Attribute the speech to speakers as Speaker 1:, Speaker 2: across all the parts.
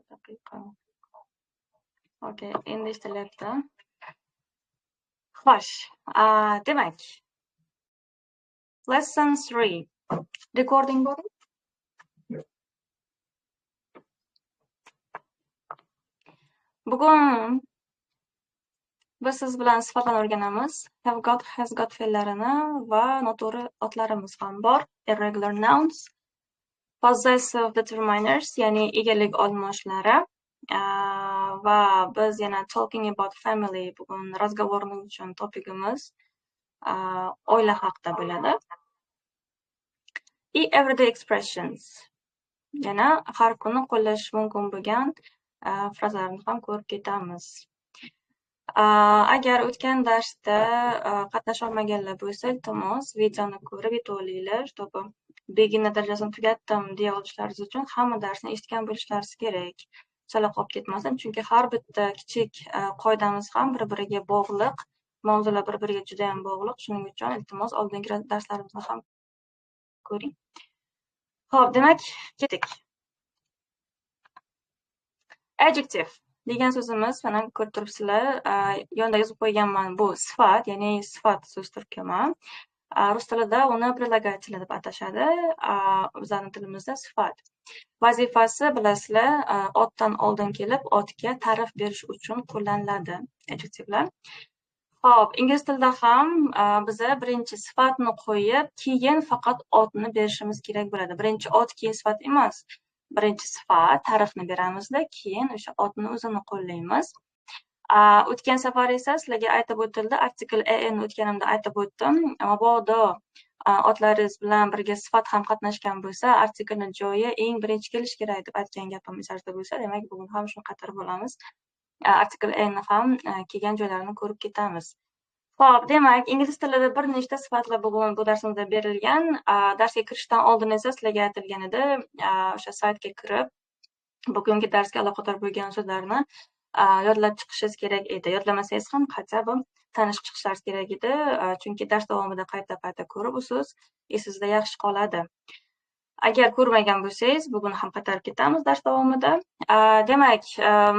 Speaker 1: Daqiqa. Okey, endi eshitilyapti. Xo'sh, demak, lesson 3. Recording bormi? Bugun biz siz bilan sifatlarni o'rganamiz. Have got, has got fe'llarini va noto'g'ri otlarimiz ham bor. Irregular nouns, possessive determiners, ya'ni egalik olmoshlari va biz yana talking about family, bugun razговорimiz uchun topikimiz oila haqida bo'ladi. И everyday expressions, yana har kuni qo'llash mumkin bo'lgan frazalarni ham ko'rib ketamiz. Agar o'tgan darsda qatnasha olmaganlar bo'lsa, iltimos videoni ko'rib yetib olinglar, чтобы beginner darajasini tugatdim deya olishlaringiz uchun hamma darsni eshitgan bo'lishlaringiz kerak. Chala qolib ketmasin, chunki har bitta kichik qoidamiz ham bir-biriga bog'liq, mavzular bir-biriga juda ham bog'liq. Shuning uchun iltimos oldingi darslarimizni ham ko'ring. Xo'p, demak, ketdik. Adjective degan so'zimiz mana ko'rib turibsizlar, yonida yozib qo'yganman, bu sifat, ya'ni sifat so'z turkumi. Rus tilida uni прилагательный deb atashadi, bizning tilimizda sifat. Vazifasi bilasizlar, otdan oldin kelib otga ta'rif berish uchun qo'llaniladi adjektivlar. Xo'p, ingliz tilida ham biza birinchi sifatni qo'yib, keyin faqat otni berishimiz kerak bo'ladi. Birinchi ot, keyin sifat emas. Birinchi sifat, ta'rifni beramizda, keyin o'sha otni o'zini qo'llaymiz. O'tgan safar esa sizlarga aytib o'tildi, artikl en o'tganimda aytib o'tdim. Mabodo otlaringiz bilan birga sifat ham qatnashgan bo'lsa, artiklni joyi eng birinchi kelishi kerak deb aytgan gapim esingizda bo'lsa, demak bugun ham shuni qaytarib olamiz. Artikl en ham kelgan joylarini ko'rib ketamiz. Xo'p, demak, ingliz tilida bir nechta sifatlar bugun bu darsimizda berilgan. Darsga kirishdan oldin esa sizlarga aytilgan edi, o'sha saytga kirib, bugungi darsga aloqador bo'lgan so'zlarni yodlab chiqishingiz kerak edi. Yodlamasangiz ham хотя бы tanishib chiqishingiz kerak edi, chunki dars davomida qayta-qayta ko'rib u so'z esingizda yaxshi qoladi. Agar ko'rmagan bo'lsangiz, bugun ham qaytarib ketamiz dars davomida. Demak,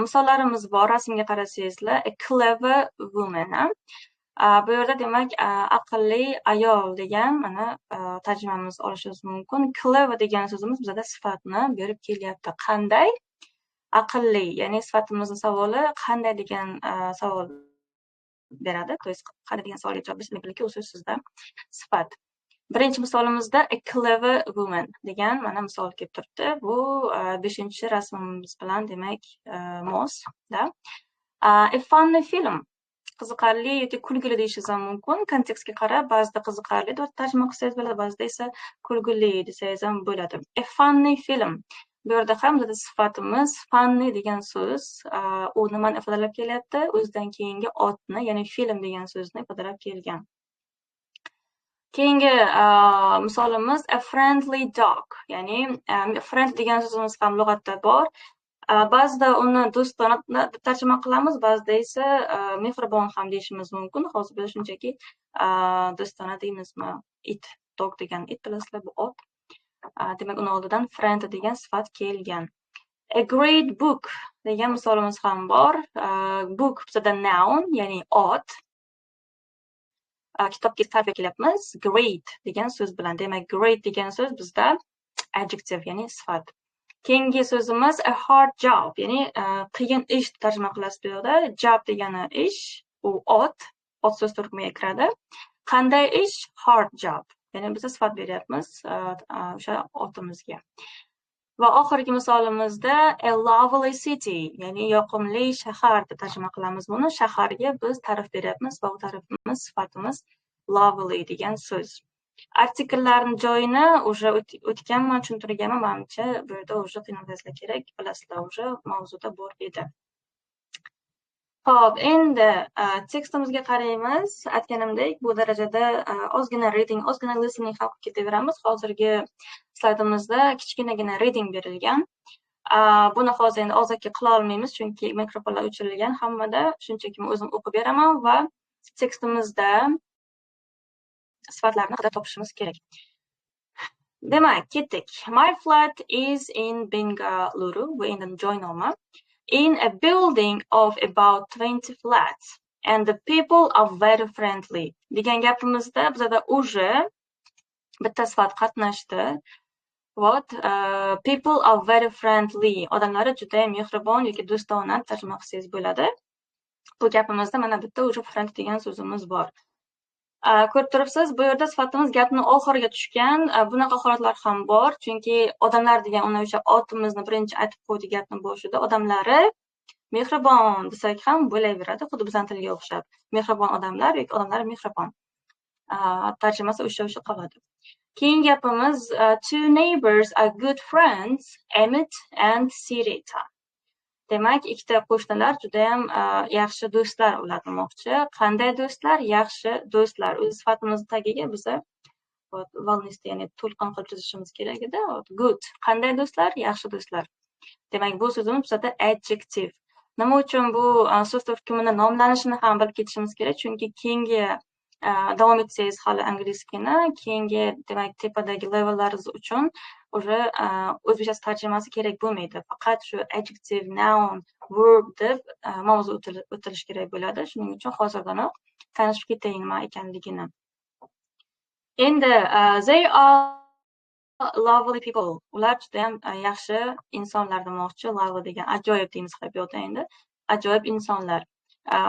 Speaker 1: misollarimiz bor. Rasmga qarasangizlar, a clever woman. Bu yerda demak aqlli ayol degan mana tarjimamiz olishimiz mumkin. Clever degan so'zimiz bizada sifatni berib kelyapti. Qanday? Aqlli, ya'ni sifatimizning savoli qanday degan savol beradi. To есть qanday degan savolga javob berish demakki, u so'z sizda sifat. Birinchi misolimizda a clever woman degan mana misol kelib turibdi. Bu 5-rasmimiz bilan demak mos, da. A funny film. Qiziqarli yoki kulgili deyishingiz ham mumkin. Kontekstga qarab ba'zida qiziqarli deb tarjima qilsangiz bo'ladi, ba'zida esa kulgili desangiz ham bo'ladi. A funny film. Bu yerda ham bizda sifatimiz funny degan so'z, u nimani ifodalab kelyapti? O'zidan keyingi otni, ya'ni film degan so'zni ifodalab kelgan. Keyingi misolimiz a friendly dog, ya'ni friend degan so'zimiz ham lug'atda bor. Ba'zida uni do'stona deb tarjima qilamiz, ba'zida esa mehribon ham deyishimiz mumkin. Hozir biz shunchaki do'stona deymizmi? It, dog degan it bilasizlar, bu ot. Demak, uni oldidan friend degan sifat kelgan. A great book degan misolimiz ham bor. Book bizada noun, ya'ni ot. Kitobga ta'rif kelyapmiz great degan so'z bilan. Demak, great degan so'z bizda adjective, ya'ni sifat. Keyingi so'zimiz a hard job, ya'ni qiyin ish tarjima qilasiz bu yerda. Job degani ish, u ot, ot so'z turkumiga kiradi. Qanday ish? Hard job. Ya'ni biz sifat beryapmiz o'sha otimizga. Va oxirgi misolimizda a lovely city, ya'ni yoqimli shahar deb tarjima qilamiz buni. Shaharga biz ta'rif beryapmiz va u ta'rifimiz, sifatimiz lovely degan so'z. Artikllarning joyini уже o'tganman, tushuntirganman, manimcha bu yerda уже qiynalmaslar kerak, bilasizlar, уже mavzuda bor edi. Xo'p, endi tekstimizga qaraymiz. Aytganimdek, bu darajada ozgina reading, ozgina listening ham qilib ketaveramiz. Hozirgi slaydimizda kichkinagina reading berilgan. Buni hozir endi og'zaki qila olmaymiz, chunki mikrofonlar o'chirilgan hammada. Shunchaki men o'zim o'qib beraman va tekstimizda sifatlarni qidirib topishimiz kerak. Demak, ketdik. My flat is in Bengaluru. Bu endi joy nomi. In a building of about 20 flats and the people are very friendly. Degan gapimizda bizada уже bitta sifat qatnashdi. What? People are very friendly. Odamlari judayam mehribon yoki do'stona tarjima qilsangiz bo'ladi. Bu gapimizda mana bitta уже friend degan so'zimiz bor. Ko'rib turibsiz, bu yerda sifatimiz gapni oxiriga tushgan. Bunaqa holatlar ham bor, chunki odamlar degan uni o'sha otimizni birinchi aytib qo'ydik gapni boshida. Odamlari mehribon desak ham bo'laveradi, xuddi bizning tilga o'xshab. Mehribon odamlar yoki odamlar mehribon. Tarjimasi o'sha qoladi. Keyingi gapimiz: Two neighbors are good friends, Emmett and Sirita. Demak, ikkita qo'shnilar judayam yaxshi do'stlar ular demoqchi. Qanday do'stlar? Yaxshi do'stlar. O'z sifatimizni tagiga biza волнистый, ya'ni to'lqin qilib chizishimiz kerak edi. Good. Qanday do'stlar? Yaxshi do'stlar. Demak, bu so'zimiz bizada adjective. Nima uchun bu so'z turkumini nomlanishini ham bilib ketishimiz kerak, chunki keyingi davom etsangiz hali английский ni, keyingi, demak, tepadagi levellaringiz uchun уже o'zbekchasi tarjimasi kerak bo'lmaydi. Faqat shu adjective, noun, verb deb mavzu o'tilishi kerak bo'ladi. Shuning uchun hozirdanoq tanishib ketayin nima ekanligini. Endi they are lovely people. Ular judayam yaxshi insonlar demoqchi. Lovely degan ajoyib deymiz bu yoqda endi. Ajoyib insonlar.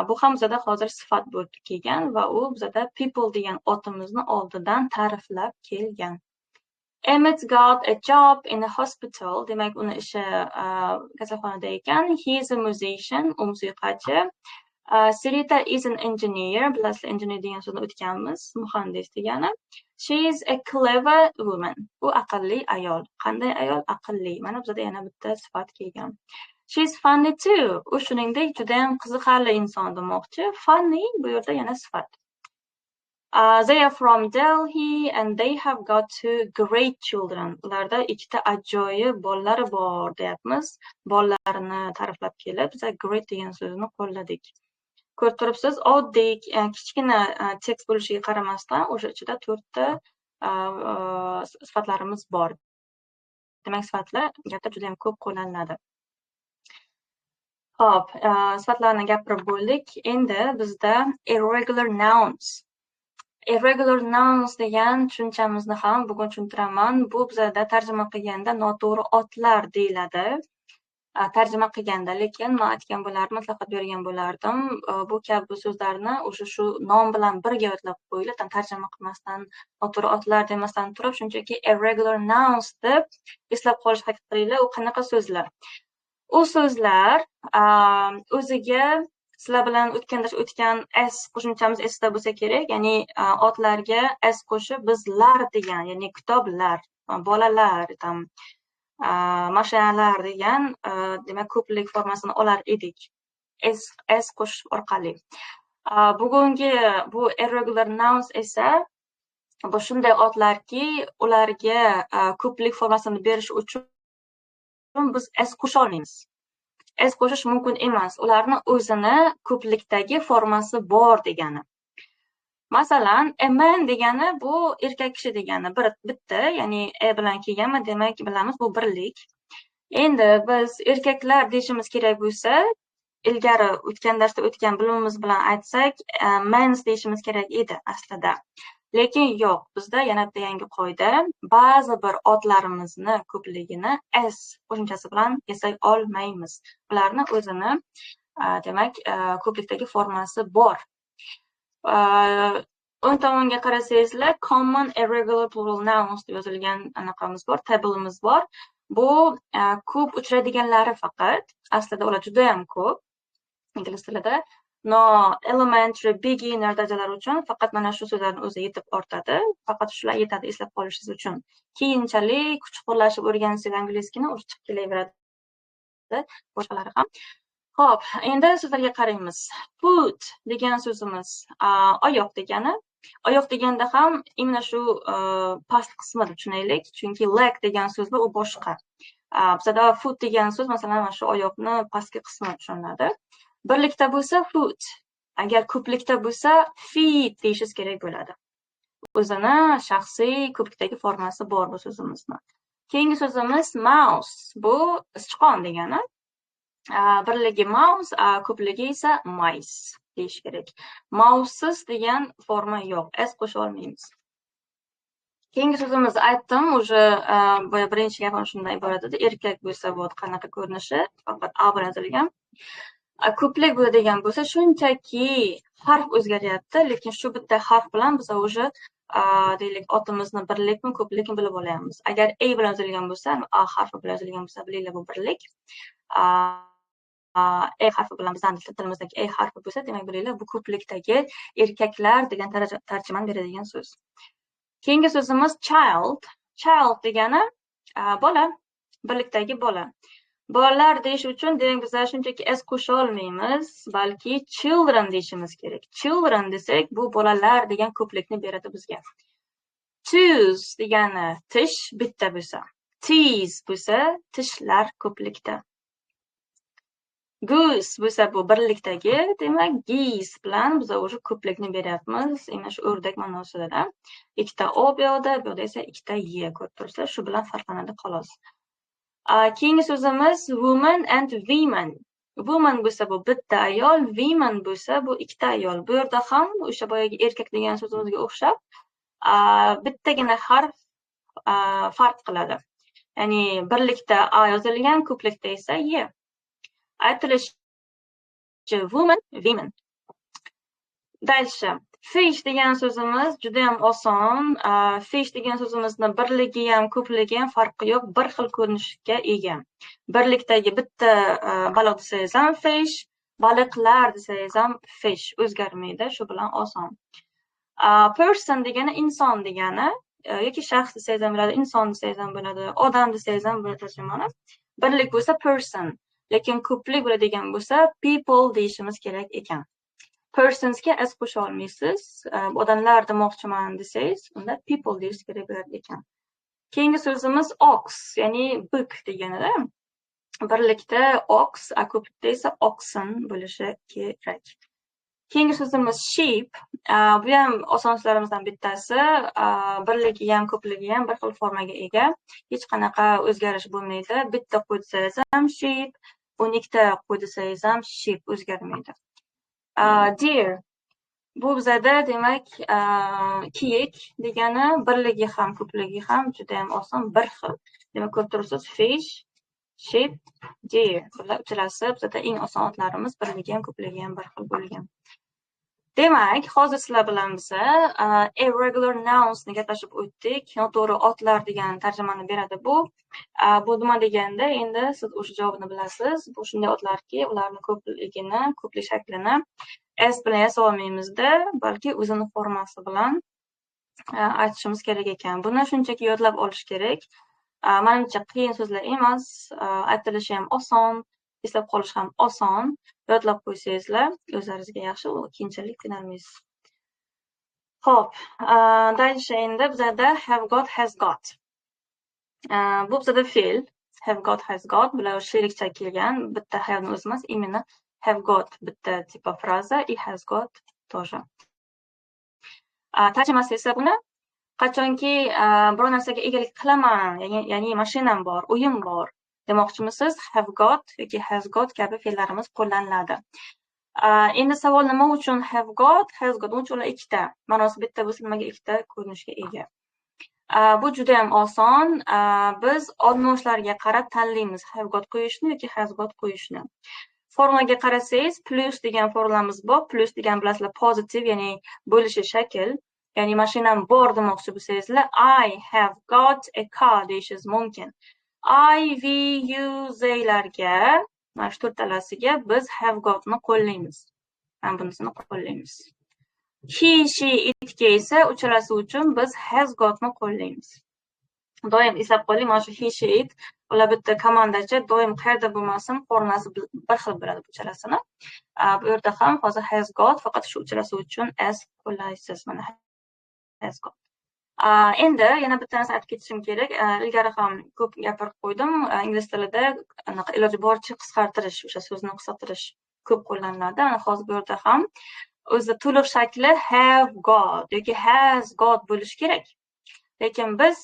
Speaker 1: Bu ham bizada hozir sifat bo'lib kelgan va u bizada people degan otimizni oldidan ta'riflab kelgan. Emmett got a job in a hospital. Demak, uni ishi kasalxonada ekan. He is a musician, u musiqachi. Sarita is an engineer. Bilasizlar, engineer degan so'zni o'tganmiz, muhandis degani. She is a clever woman. U aqlli ayol. Qanday ayol? Aqlli. Mana bizada yana bitta sifat kelgan. She is funny too. U shuningdek judayam qiziqarli inson demoqchi. Funny bu yerda yana sifat. They are from Delhi and they have got two great children. Ularda ikkita ajoyib bolalari bor deyapmiz. Bolalarini ta'riflab kelib, biz great degan so'zni qo'lladik. Ko'rib turibsiz, oddiy kichkina tekst bo'lishiga qaramasdan, o'sha ichida to'rtta sifatlarimiz bor. Demak, sifatlar gapda juda ham ko'p qo'llaniladi. Xo'p, sifatlarni gapirib bo'ldik. Endi bizda irregular nouns. Irregular nouns degan tushunchamizni ham bugun tushuntiraman. Bu bizada tarjima qilganda noto'g'ri otlar deyiladi. Tarjima qilganda, lekin men aytgan bo'lardim, maslahat bergan bo'lardim. Bu kabi so'zlarni o'sha shu nom bilan birga yodlab qo'yinglar, tarjima qilmasdan, noto'g'ri otlar demasdan turib, shunchaki irregular nouns deb eslab qolishga harakat qilinglar. U qanaqa so'zlar? U so'zlar o'ziga sizlar bilan o'tgan dars o'tgan s qo'shimchamiz esda bo'lsa kerak, ya'ni otlarga s qo'shib biz lar degan, ya'ni kitoblar, bolalar, там mashinalar degan, demak, ko'plik formasini olar edik s qo'shish orqali. Bugungi bu irregular nouns esa bu shunday otlarki, ularga ko'plik formasini berish uchun biz s qo'sha olmaymiz. S qo'shish mumkin emas. Ularni o'zini ko'plikdagi formasi bor degani. Masalan, a man degani bu erkak kishi degani, bir bitta, ya'ni a bilan kelganmi, demak, bilamiz, bu birlik. Endi biz erkaklar deyishimiz kerak bo'lsa, ilgari o'tgan darsda o'tgan bilimimiz bilan aytsak, mens deyishimiz kerak edi aslida. Lekin yo'q, bizda yana bitta yangi qoida: ba'zi bir otlarimizni ko'pligini s qo'shimchasi bilan yasay olmaymiz. Ularni o'zini, demak, ko'plikdagi formasi bor. O'ng tomonga qarasangizlar, common irregular plural nouns deb yozilgan anaqamiz bor, tabelimiz bor. Bu ko'p uchraydiganlari faqat, aslida ular juda ham ko'p ingliz tilida. Но elementary, beginner darajalari uchun faqat mana shu so'zlarni o'zi yetib ortadi. Faqat shular yetadi eslab qolishingiz uchun. Keyinchalik chuqurlashib o'rgansangiz английский ni o'zi chiqib kelaveradi, boshqalari ham. Xo'p, endi so'zlarga qaraymiz. Foot degan so'zimiz oyoq degani. Oyoq deganda ham именно shu past qismi deb tushunaylik, chunki leg degan so'z bor, u boshqa. Bizada foot degan so'z, masalan, mana shu oyoqni pastki qismi tushuniladi. Birlikda bo'lsa foot, agar ko'plikda bo'lsa feet deyishingiz kerak bo'ladi. O'zini shaxsiy ko'plikdagi formasi bor bu so'zimizni. Keyingi so'zimiz mouse. Bu sichqon degani. Birligi mouse, ko'pligi esa mice deyish kerak. Mouses degan forma yo'q, s qo'sha olmaymiz. Keyingi so'zimizni aytdim, уже boya birinchi gapim shundan iborat edi. Erkak bo'lsa, bu qanaqa ko'rinishi, faqat a bilan yozilgan. Ko'plik bo'ladigan bo'lsa, shunchaki harf o'zgaryapti, lekin shu bitta harf bilan biz уже, deylik, otimizni birlikmi, ko'plikmi bilib olyapmiz. Agar a bilan yozilgan bo'lsa, a harfi bilan yozilgan bo'lsa, bilinglar, bu birlik. E harfi bilan, bizani tilimizdagi e harfi bo'lsa, demak, bilinglar, bu ko'plikdagi erkaklar degan tarjimani beradigan so'z. Keyingi so'zimiz child. Child degani bola, birlikdagi bola. Bolalar deyish uchun, demak, bizlar shunchaki s qo'sha olmaymiz, balki children deyishimiz kerak. Children desak, bu bolalar degan ko'plikni beradi bizga. Tooth degani tish, bitta bo'lsa. Teeth bo'lsa, tishlar ko'plikda. Goose bo'lsa, bu birlikdagi, demak, geese bilan biz уже ko'plikni beryapmiz. Endi shu o'rdak ma'nosida. Ikkita o bu yoqda, bu yoqda esa ikkita y ko'rib turibsizlar, shu bilan farqlanadi xolos. Keyingi so'zimiz woman and women. Woman bo'lsa, bu bitta ayol, women bo'lsa, bu ikkita ayol. Bu yerda ham o'sha boyagi erkak degan so'zimizga o'xshab bittagina harf farq qiladi. Ya'ni birlikda a yozilgan, ko'plikda esa y. Aytilishi woman, women. Дальше. Fish degan so'zimiz juda ham oson. Fish degan so'zimizni birligi ham, ko'pligi ham farqi yo'q, bir xil ko'rinishga ega. Birlikdagi bitta baliq desangiz ham fish, baliqlar desangiz ham fish, o'zgarmaydi, shu bilan oson. Person degani inson degani, yoki shaxs desangiz ham bo'ladi, inson desangiz ham bo'ladi, odam desangiz ham bo'ladi tarjimani. Birlik bo'lsa person, lekin ko'plik bo'ladigan bo'lsa people deyishimiz kerak ekan. Personsga s qo'sha olmaysiz. Odamlar demoqchiman desangiz, unda people deyish kerak bo'ladi ekan. Keyingi so'zimiz ox, ya'ni бык deganida. Birlikda ox, a ko'plikda esa oxen bo'lishi kerak. Keyingi so'zimiz sheep. Bu ham oson so'zlarimizdan bittasi. Birligi ham, ko'pligi ham bir xil formaga ega. Hech qanaqa o'zgarish bo'lmaydi. Bitta qo'y desangiz ham sheep, 12ta qo'y desangiz ham sheep, o'zgarmaydi. Deer. Bu bizada, demak, kiyik degani, birligi ham, ko'pligi ham juda ham oson, bir xil. Demak, ko'rib turibsiz, fish, sheep, deer. Bular uchalasi bizada eng oson otlarimiz, birligi ham, ko'pligi ham bir xil bo'lgan. Demak, hozir sizlar bilan biza irregular nounsni gaplashib o'tdik. Noto'g'ri otlar degan tarjimani beradi bu. Bu nima deganda, endi siz o'sha javobini bilasiz. Bu shunday otlarki, ularni ko'pligini, ko'plik shaklini s bilan yasa olmaymizda, balki o'zini formasi bilan aytishimiz kerak ekan. Buni shunchaki yodlab olish kerak. Manimcha, qiyin so'zlar emas, aytilishi ham oson, eslab qolish ham oson. Yodlab qo'ysangizlar, o'zlaringizga yaxshi, u keyinchalik qiynalmaysiz. Xo'p, дальше endi bizada have got, has got. Bu bizada fe'l. Have got, has got, bular sherikcha kelgan, bitta have ni o'zi emas, именно have got bitta типа фраза и has got тоже. Tarjimasi esa buni qachonki biror narsaga egalik qilaman, ya'ni mashinam bor, uyim bor demoqchimisiz, have got yoki has got kabi fe'llarimiz qo'llaniladi. Endi savol: nima uchun have got, has got? Nima uchun ular ikkita? Ma'nosi bitta bo'lsa, nimaga ikkita ko'rinishga ega? Bu juda ham oson. Biz olmoshlarga qarab tanlaymiz have got qo'yishni yoki has got qo'yishni. Formulaga qarasangiz, plyus degan formulamiz bor. Plyus degan, bilasizlar, pozitiv, ya'ni bo'lishi shakl. Ya'ni mashinam bor demoqchi bo'lsangizlar, I have got a car deyishingiz mumkin. I, we, you, theylarga, mana shu to'rttalasiga biz have gotni qo'llaymiz. Mana bunisini qo'llaymiz. He, she, itga esa uchalasi uchun biz has gotni qo'llaymiz. Doim eslab qoling, mana shu he, she, it ular bitta komandacha, doim qayerda bo'lmasin formasi bir xil bo'ladi bu uchalasini. Bu yerda ham hozir has got, faqat shu uchalasi uchun s qo'llaysiz. Mana has got. Endi yana bitta narsa aytib ketishim kerak. Ilgari ham ko'p gapirib qo'ydim. Ingliz tilida anaqa iloji boricha qisqartirish, o'sha so'zni qisqartirish ko'p qo'llaniladi. Mana hozir bu yerda ham O'zi to'liq shakli have got yoki has got bo'lishi kerak. Lekin biz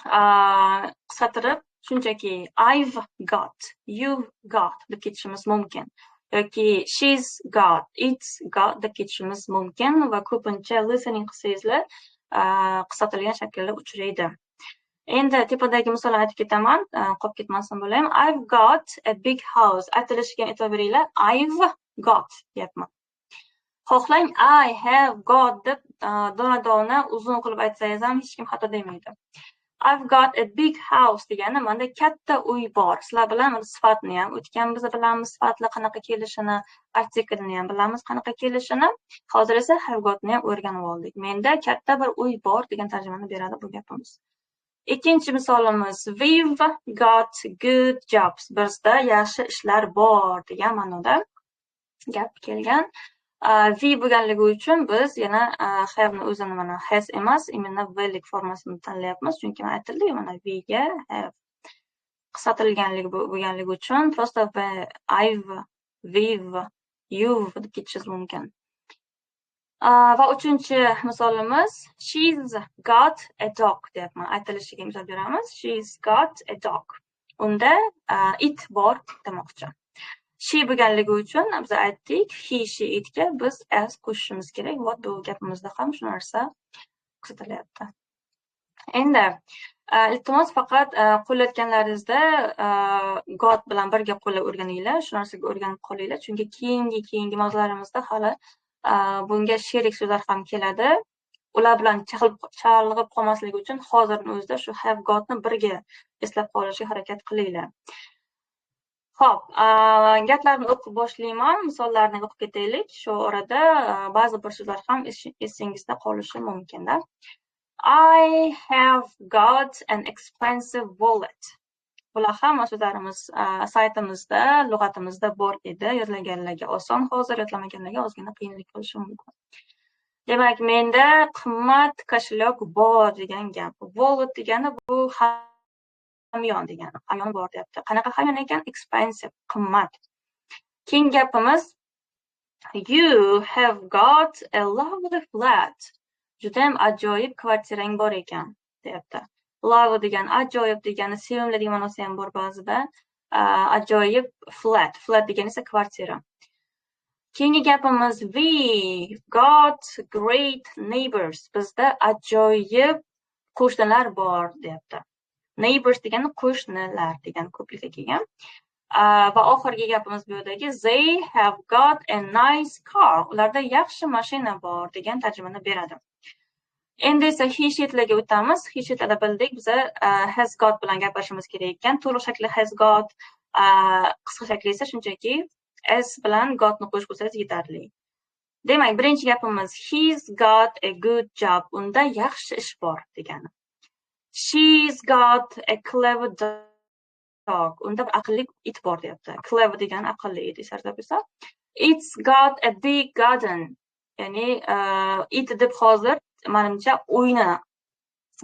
Speaker 1: qisqartirib shunchaki I've got, you've got deb ketishimiz mumkin. Yoki she's got, it's got deb ketishimiz mumkin va ko'pincha listening qilsangizlar, qisqartirilgan shaklda uchraydi. Endi tepadagi misolni aytib ketaman, qolib ketmasin bo'layim. I've got a big house. Aytilishiga e'tibor beringlar. I've got deyapman. Xohlang I have got deb dona-dona uzun qilib aytsangiz ham hech kim xato demaydi. I've got a big house degani menda katta uy bor. Sizlar bilan mana sifatni ham o'tgan biz bilamiz, sifatli qanaqa kelishini, artiklni ham bilamiz qanaqa kelishini. Hozir esa have gotni ham o'rganib oldik. Menda katta bir uy bor degan tarjimani beradi bu gapimiz. Ikkinchi misolimiz: we've got good jobs. Bizda yaxshi ishlar bor degan ma'noda gap kelgan. We bo'lganligi uchun biz yana have ni o'zini mana has emas, именно v-lik formasini tanlayapmiz, chunki mana aytildi-yu, mana we-ga have qisqartirilganligi bo'lganligi uchun просто v, I've, we've, you've deb ketishingiz mumkin. Va uchinchi misolimiz: she's got a dog deyapman. Aytilishiga misol beramiz. She's got a dog. Unda it bor demoqchi. She bo'lganligi uchun biz aytdik, he, she, itga biz s qo'shishimiz kerak. Va bu gapimizda ham shu narsa kuzatilyapti. Endi iltimos, faqat qo'llayotganlaringizda got bilan birga qo'llab o'rganinglar, shu narsaga o'rganib qolinglar, chunki keyingi mavzularimizda hali bunga sherik so'zlar ham keladi. Ular bilan chalg'ib qolmasligi uchun hozirni o'zida shu have gotni birga eslab qolishga harakat qilinglar. Xo'p, gaplarni o'qib boshlayman, misollarni o'qib ketaylik. Shu orada ba'zi bir so'zlar ham esingizda qolishi mumkinda. I have got an expensive wallet. Bular hamma so'zlarimiz saytimizda, lug'atimizda bor edi. Yodlaganlarga oson hozir, yodlamaganlarga ozgina qiyinlik bo'lishi mumkin. Demak, menda qimmat кошелёк bor degan gap. Wallet degani bu hamyon degani. Hamyon bor deyapti. Qanaqa hamyon ekan? Expensive, qimmat. Keyingi gapimiz: you have got a lovely flat. Judayam ajoyib kvartirang bor ekan, deyapti. Lovely degani ajoyib degani, sevimli degan ma'nosi ham bor ba'zida. Ajoyib flat, flat degani esa kvartira. Keyingi gapimiz: we got great neighbors. Bizda ajoyib qo'shnilar bor, deyapti. Neighbors degani qo'shnilar degan ko'plikda kelgan. Va oxirgi gapimiz bu yerdagi: they have got a nice car. Ularda yaxshi mashina bor degan tarjimani beradi. Endi esa he, she'larga o'tamiz. He, she'larda bildik, biza has got bilan gaplashishimiz kerak ekan. To'liq shakli has got, qisqa shakli esa shunchaki s bilan gotni qo'shib qo'ysangiz yetarli. Demak, birinchi gapimiz: he's got a good job. Unda yaxshi ish bor degani. She's got a clever dog. Unda bir aqlli it bor deyapti. Clever degani aqlli it, esingizda bo'lsa. It's got a big garden. Ya'ni it deb hozir manimcha uyni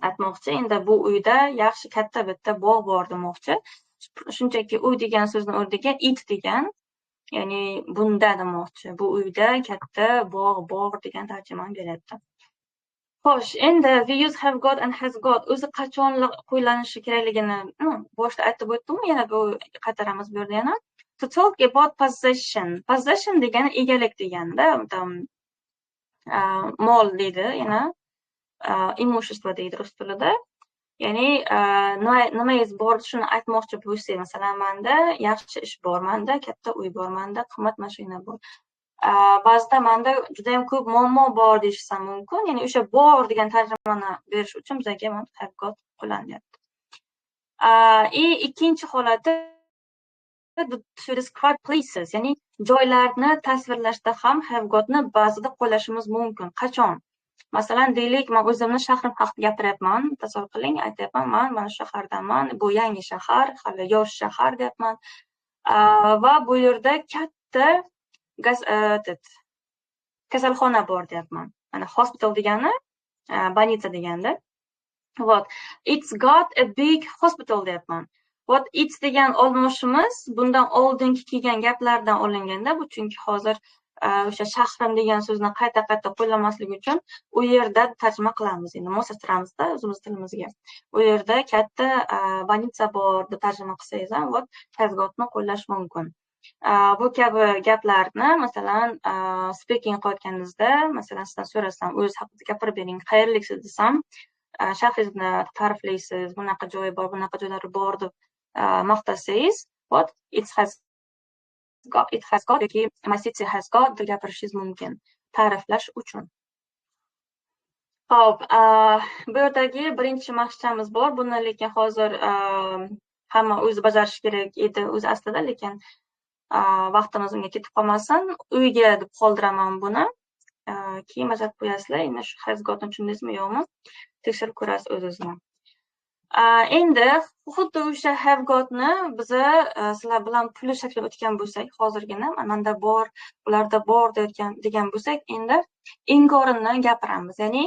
Speaker 1: aytmoqchi. Endi bu uyda yaxshi katta bitta bog' bor demoqchi. Shunchaki uy degan so'zni o'rniga it degan, ya'ni bunda demoqchi. Bu uyda katta bog' bor degan tarjimani beryapti. Xo'sh, endi we use have got and has got o'zi qachon qo'llanishi kerakligini boshida aytib o'tdim, yana bu qaytaramiz bu yerda yana. To talk about possession. Possession degani egalik deganda, там mol deydi yana, имущество deydi rus tilida. Ya'ni nimangiz bor, shuni aytmoqchi bo'lsangiz, masalan, manda yaxshi ish bor, manda katta uy bor, manda qimmat mashina bor. Ba'zida manda judayam ko'p muammo bor deyishsa ham mumkin. Ya'ni o'sha bor degan tarjimani berish uchun bizga mana have got qo'llanyapti. И ikkinchi holati to describe places, ya'ni joylarni tasvirlashda ham have gotni ba'zida qo'llashimiz mumkin. Qachon? Masalan, deylik, men o'zimni shahrim haqida gapiryapman. Tasavvur qiling, aytyapman, man mana shu shahardanman, bu yangi shahar, hali yosh shahar deyapman. Va bu yerda katta этот kasalxona bor deyapman. Mana hospital degani больница deganda. Вот. It's got a big hospital deyapman. Вот it's degan olmoshimiz bundan oldingi kelgan gaplardan olinganda bu, chunki hozir O'sha shahrim degan so'zni qayta-qayta qo'llamaslik uchun u yerda tarjima qilamiz. Endi moslashtiramizda o'zimiz tilimizga. U yerda katta больница bor deb tarjima qilsangiz ham, вот, has gotni qo'llash mumkin. Bu kabi gaplarni, masalan, speaking qilayotganingizda, masalan, sizdan so'rasam, o'zingiz haqida gapirib bering, qayerliksiz desam, shahringizni ta'riflaysiz, bunaqa joyi bor, bunaqa joylari bor deb maqtasangiz, вот, it has got yoki my city has got deb gapirishingiz mumkin ta'riflash uchun. Xo'p, bu yerdagi birinchi mashqchamiz bor. Buni lekin hozir hamma o'zi bajarishi kerak edi o'zi aslida, lekin vaqtimiz unga ketib qolmasin. Uyga deb qoldiraman buni. Keyin bajarib qo'yasizlar. Endi shu has gotni tushundingizmi, yo'qmi? Tekshirib ko'rasiz o'zingizni. Endi xuddi o'sha have gotni biza sizlar bilan pulli shaklda o'tgan bo'lsak, hozirgina manda bor, ularda bor deyotgan degan bo'lsak, endi inkorini gapiramiz, ya'ni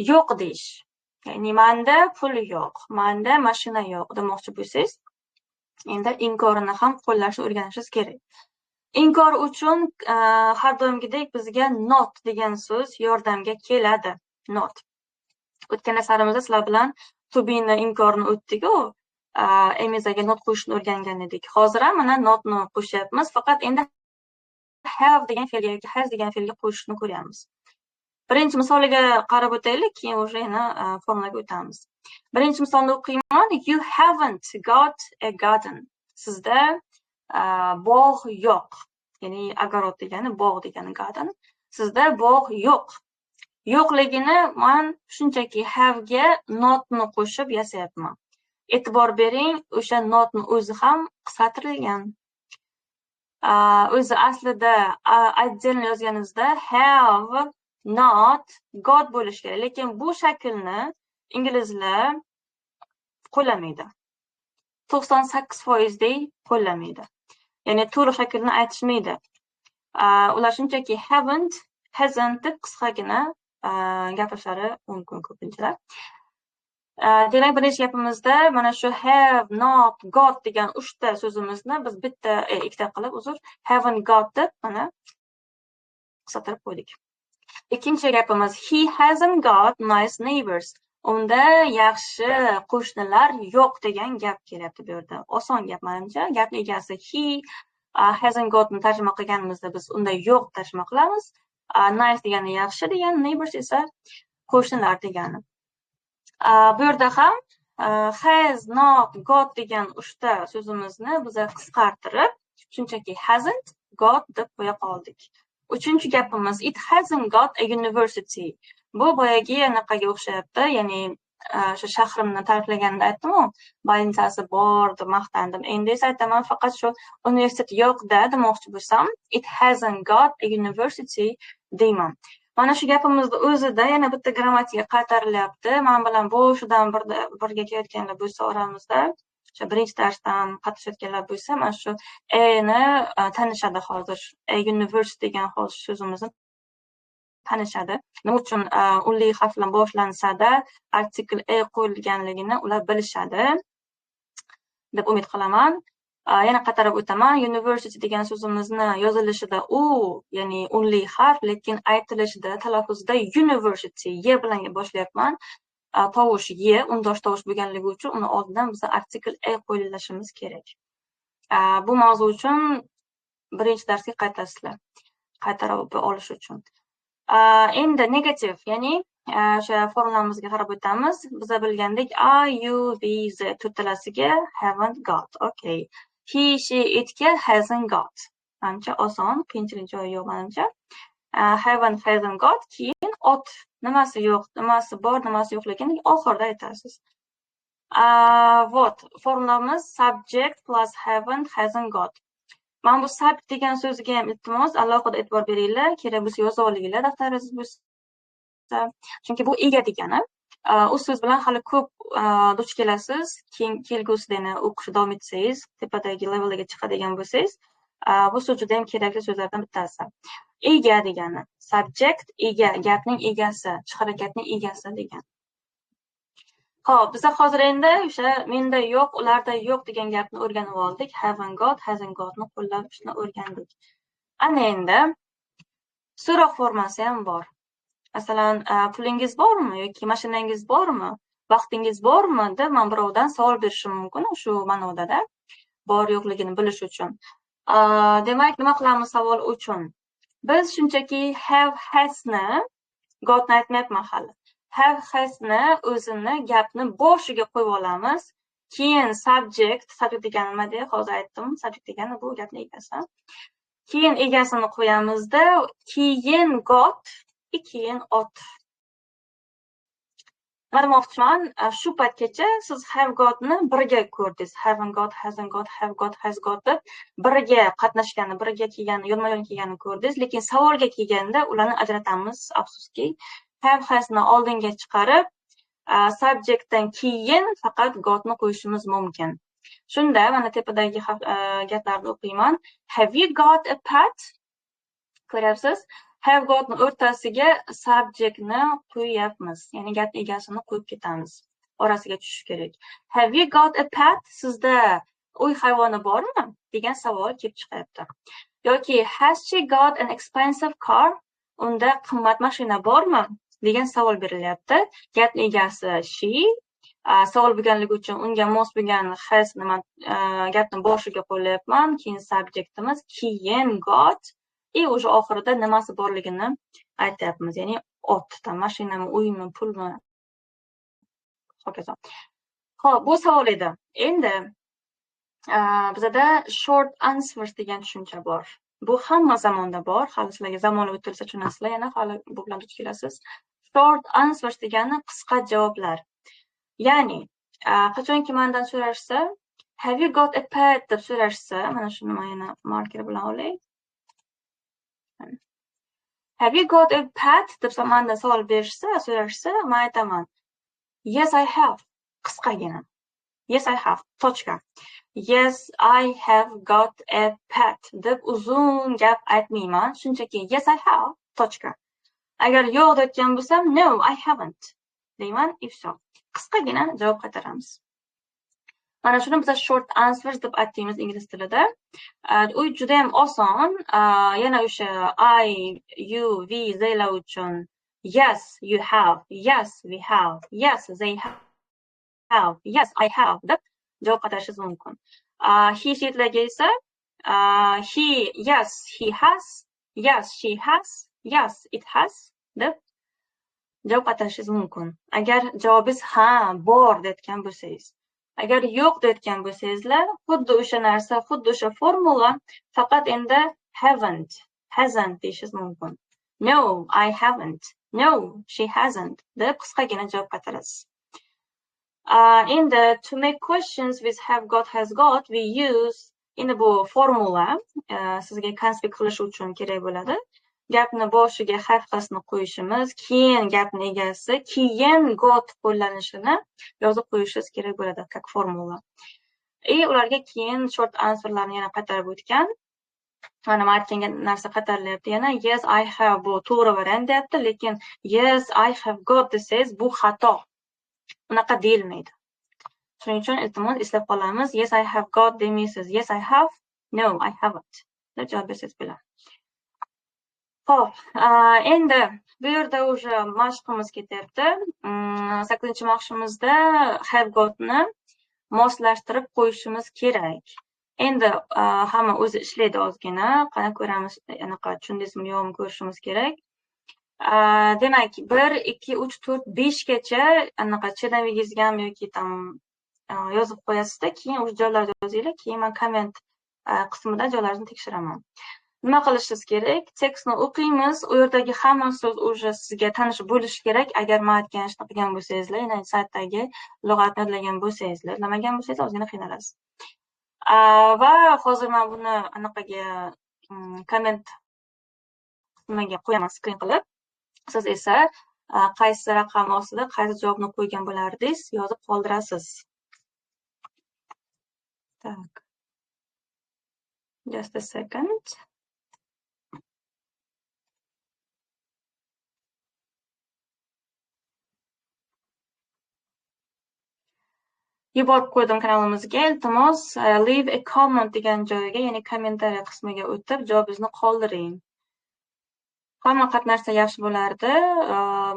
Speaker 1: yo'q deyish. Ya'ni manda pul yo'q, manda mashina yo'q demoqchi bo'lsangiz, endi inkorini ham qo'llashni o'rganishingiz kerak. Inkor uchun har doimgidek bizga not degan so'z yordamga keladi. Not. O'tgan darslarimizda sizlar bilan to be'ni inkorini o'tdik-ku, am, is, are'ga not qo'shishni o'rgangan edik. Hozir ham mana notni qo'shyapmiz, faqat endi have degan fe'lga yoki has degan fe'lga qo'shishni ko'ryapmiz. Birinchi misoliga qarab o'taylik, keyin уже yana formulaga o'tamiz. Birinchi misolni o'qiyman. You haven't got a garden. Sizda bog' yo'q. Ya'ni огород degani bog' degani garden. Sizda bog' yo'q. Yo'qligini man shunchaki have'ga notni qo'shib yasayapman. E'tibor bering, o'sha notni o'zi ham qisqartirilgan. O'zi aslida отдельно yozganimizda have not got bo'lishi kerak, lekin bu shaklni inglizlar qo'llamaydi. 98% dek qo'llamaydi. Ya'ni to'liq shaklni aytishmaydi. Ular shunchaki haven't, hasn't deb qisqagina gapirishlari mumkin ko'pinchalar. Demak, birinchi gapimizda mana shu have, not, got degan uchta so'zimizni biz bitta, ikkita qilib, uzr, haven't got deb mana qisqartirib qo'ydik. Ikkinchi gapimiz he hasn't got nice neighbors. Unda yaxshi qo'shnilar yo'q degan gap kelyapti bu yerda. Oson gap menimcha. Gapning egasi he, hasn't gotni tarjima qilganimizda biz unda yo'q tarjima qilamiz. Nice degani yaxshi degani, neighbors esa qo'shnilar degani. Bu yerda ham has not got degan uchta so'zimizni biz qisqartirib, shunchaki hasn't got deb qo'ya qoldik. Uchinchi gapimiz it hasn't got a university. Bu boyagi anaqaga o'xshayapti, ya'ni o'sha shahrimni ta'riflaganimda aytdim-ku, больницasi bor deb maqtandim. Endi esa aytaman, faqat shu universitet yo'q-da demoqchi bo'lsam, it hasn't got a university deyman. Mana shu gapimizni o'zida yana bitta grammatika qaytarilyapti. Men bilan boshidan birga kelayotganlar bo'lsa oramizda, o'sha birinchi darsdan qatnashayotganlar bo'lsa, mana shu a ni tanishadi hozir. A university degan hozir so'zimizni tanishadi. Nima uchun unli harf bilan boshlansada artikl a qo'yilganligini ular bilishadi deb umid qilaman. Yana qaytarib o'taman. University degan so'zimizni yozilishida u, ya'ni unli harf, lekin aytilishida, talaffuzida university y bilan boshlayapman. Tovush y, undosh tovush bo'lganligi uchun uni oldidan biz artikl a qo'yishimiz kerak. Bu mavzu uchun birinchi darsga qaytasizlar. Qaytarib olish uchun. Endi negativ, ya'ni o'sha formulamizga qarab o'tamiz. Biza bilgandek I, you, we, ze to'rttalasiga haven't got. Okay. He, she, itga hasn't got. Manimcha oson, qiyinchilik joyi yo'q manimcha. Haven't, hasn't got, keyin ot nimasi yo'q, nimasi bor, nimasi yo'qligini oxirida aytasiz. Вот, formulamiz subject plus haven't, hasn't got. Mana bu subject degan so'ziga ham iltimos alohida e'tibor beringlar, kerak bo'lsa yozib olinglar daftaringiz bo'lsa. Chunki bu ega degani. U so'z bilan hali ko'p duch kelasiz. Keyin kelgusida yana o'qishni davom etsangiz, tepadagi levelga chiqadigan bo'lsangiz, bu so'z juda ham kerakli so'zlardan bittasi. Ega degani, subject ega, gapning egasi, harakatning egasi degani. Xo'p, biza hozir endi o'sha menda yo'q, ularda yo'q degan gapni o'rganib oldik. Haven't got, hasn't gotni qo'llashni o'rgandik. Ana endi So'roq formasi ham bor. Masalan, pulingiz bormi yoki mashinangiz bormi, vaqtingiz bormi deb men birovdan savol berishim mumkin shu ma'noda-da, bor yo'qligini bilish uchun. Demak, nima qilamiz savol uchun? Biz shunchaki have, hasni, gotni aytmayapman hali. Have, hasni o'zini gapni boshiga qo'yib olamiz. Keyin subject, subject degani nima deya hozir aytdim, subject degani bu gapni egasi. Keyin egasini qo'yamizda, keyin got, keyin ot. Nima demoqchiman? Shu paytgacha siz have gotni birga ko'rdingiz. Haven't got, hasn't got, have got, has got deb birga qatnashgani, birga kelgani, yonma-yon kelganini ko'rdingiz, lekin savolga kelganda ularni ajratamiz, afsuski. Have, hasni oldinga chiqarib, subjectdan keyin faqat gotni qo'yishimiz mumkin. Shunda mana tepadagi gaplarni o'qiyman. Have you got a pet? Ko'ryapsiz? Have gotni o'rtasiga subjectni qo'yyapmiz. Ya'ni gap egasini qo'yib ketamiz. Orasiga tushishi kerak. Have you got a pet? Sizda uy hayvoni bormi? Degan savol kelib chiqyapti. Yoki has she got an expensive car? Unda qimmat mashina bormi? Degan savol berilyapti. Gap egasi she, savol bo'lganligi uchun unga mos bo'lgan has nima gapni boshiga qo'yyapman, keyin subjectimiz, keyin got, и уже oxirida nimasi borligini aytyapmiz. Ya'ni ot, mashinami, uymi, pulmi, hokazo. Xo'p, bu savol edi. Endi bizada short answers degan tushuncha bor. Bu hamma zamonda bor. Hali sizlarga zamon o'tilsa tushunasizlar, yana hali bu bilan duch kelasiz. Short answers degani qisqa javoblar. Ya'ni, qachonki mendan so'rashsa, have you got a pet deb so'rashsa, mana shuni men yana marker bilan olay. Have you got a pet deb mendan savol berishsa, so'rashsa, men aytaman, yes I have, qisqagina. Yes I have, tochka. Yes I have got a pet deb uzun gap aytmayman, shunchaki yes I have, tochka. Agar yo'q deyotgan bo'lsam, no I haven't deyman, и всё. Qisqagina javob qaytaramiz. Mana shuni biz short answers deb aytamiz ingliz tilida. U juda ham oson. Yana o'sha I, you, we, they lar uchun yes you have, yes we have, yes they have, yes I have deb javob qaytarishingiz mumkin. He, she'larga esa he, yes he has, yes she has, yes it has deb javob qaytarishingiz mumkin. Agar javobingiz ha, bor deyotgan bo'lsangiz. Agar yo'q deyotgan bo'lsangizlar, xuddi o'sha narsa, xuddi o'sha formula, faqat endi haven't, hasn't deyishingiz mumkin. No, I haven't. No, she hasn't deb qisqagina javob qaytarasiz. Endi to make questions with have got, has got, we use, endi bu formula sizga konspekt qilish uchun kerak bo'ladi. Gapni boshiga have hasni qo'yishimiz, keyin gapni egasi, keyin got qo'llanishini yozib qo'yishingiz kerak bo'ladi, как formula. И ularga keyin short answerlarni yana qaytarib o'tgan. Mana men aytgan narsa qaytarilyapti yana. Yes I have bu to'g'ri variant deyapti, lekin yes I have got desangiz bu xato. Unaqa deyilmaydi. Shuning uchun iltimos eslab qolamiz. Yes I have got demaysiz. Yes I have, no I haven't deb javob bersangiz bo'ladi. Xo'p, endi bu yerda уже mashqimiz ketyapti. 8-mashqimizda have gotni moslashtirib qo'yishimiz kerak. Endi hamma o'zi ishlaydi ozgina. Qani ko'ramiz, anaqa tushundingizmi yo'qmi ko'rishimiz kerak. Demak, 1, 2, 3, 4, 5 gacha anaqa chedavingizga ham yoki tam yozib qo'yasizda, keyin o'sha joylarni yozinglar, keyin men komment qismida joylarini tekshiraman. Nima qilishingiz kerak? Tekstni o'qiymiz, u yerdagi hamma so'z уже sizga tanish bo'lishi kerak. Agar men aytgan ishni qilgan bo'lsangizlar, ya'ni saytdagi lug'atni yodlagan bo'lsangizlar, yodlamagan bo'lsangiz ozgina qiynalasiz. Va hozir men buni anaqaga komment qismiga qo'yaman, screen qilib. Siz esa qaysi raqam ostida qaysi javobni qo'ygan bo'lardingiz, yozib qoldirasiz. Tak. Just a second. Yuborib qo'ydim kanalimizga. Iltimos, leave a comment degan joyga, ya'ni kommentariya qismiga o'tib javobingizni qoldiring. Hamma qatnashsa yaxshi bo'lardi.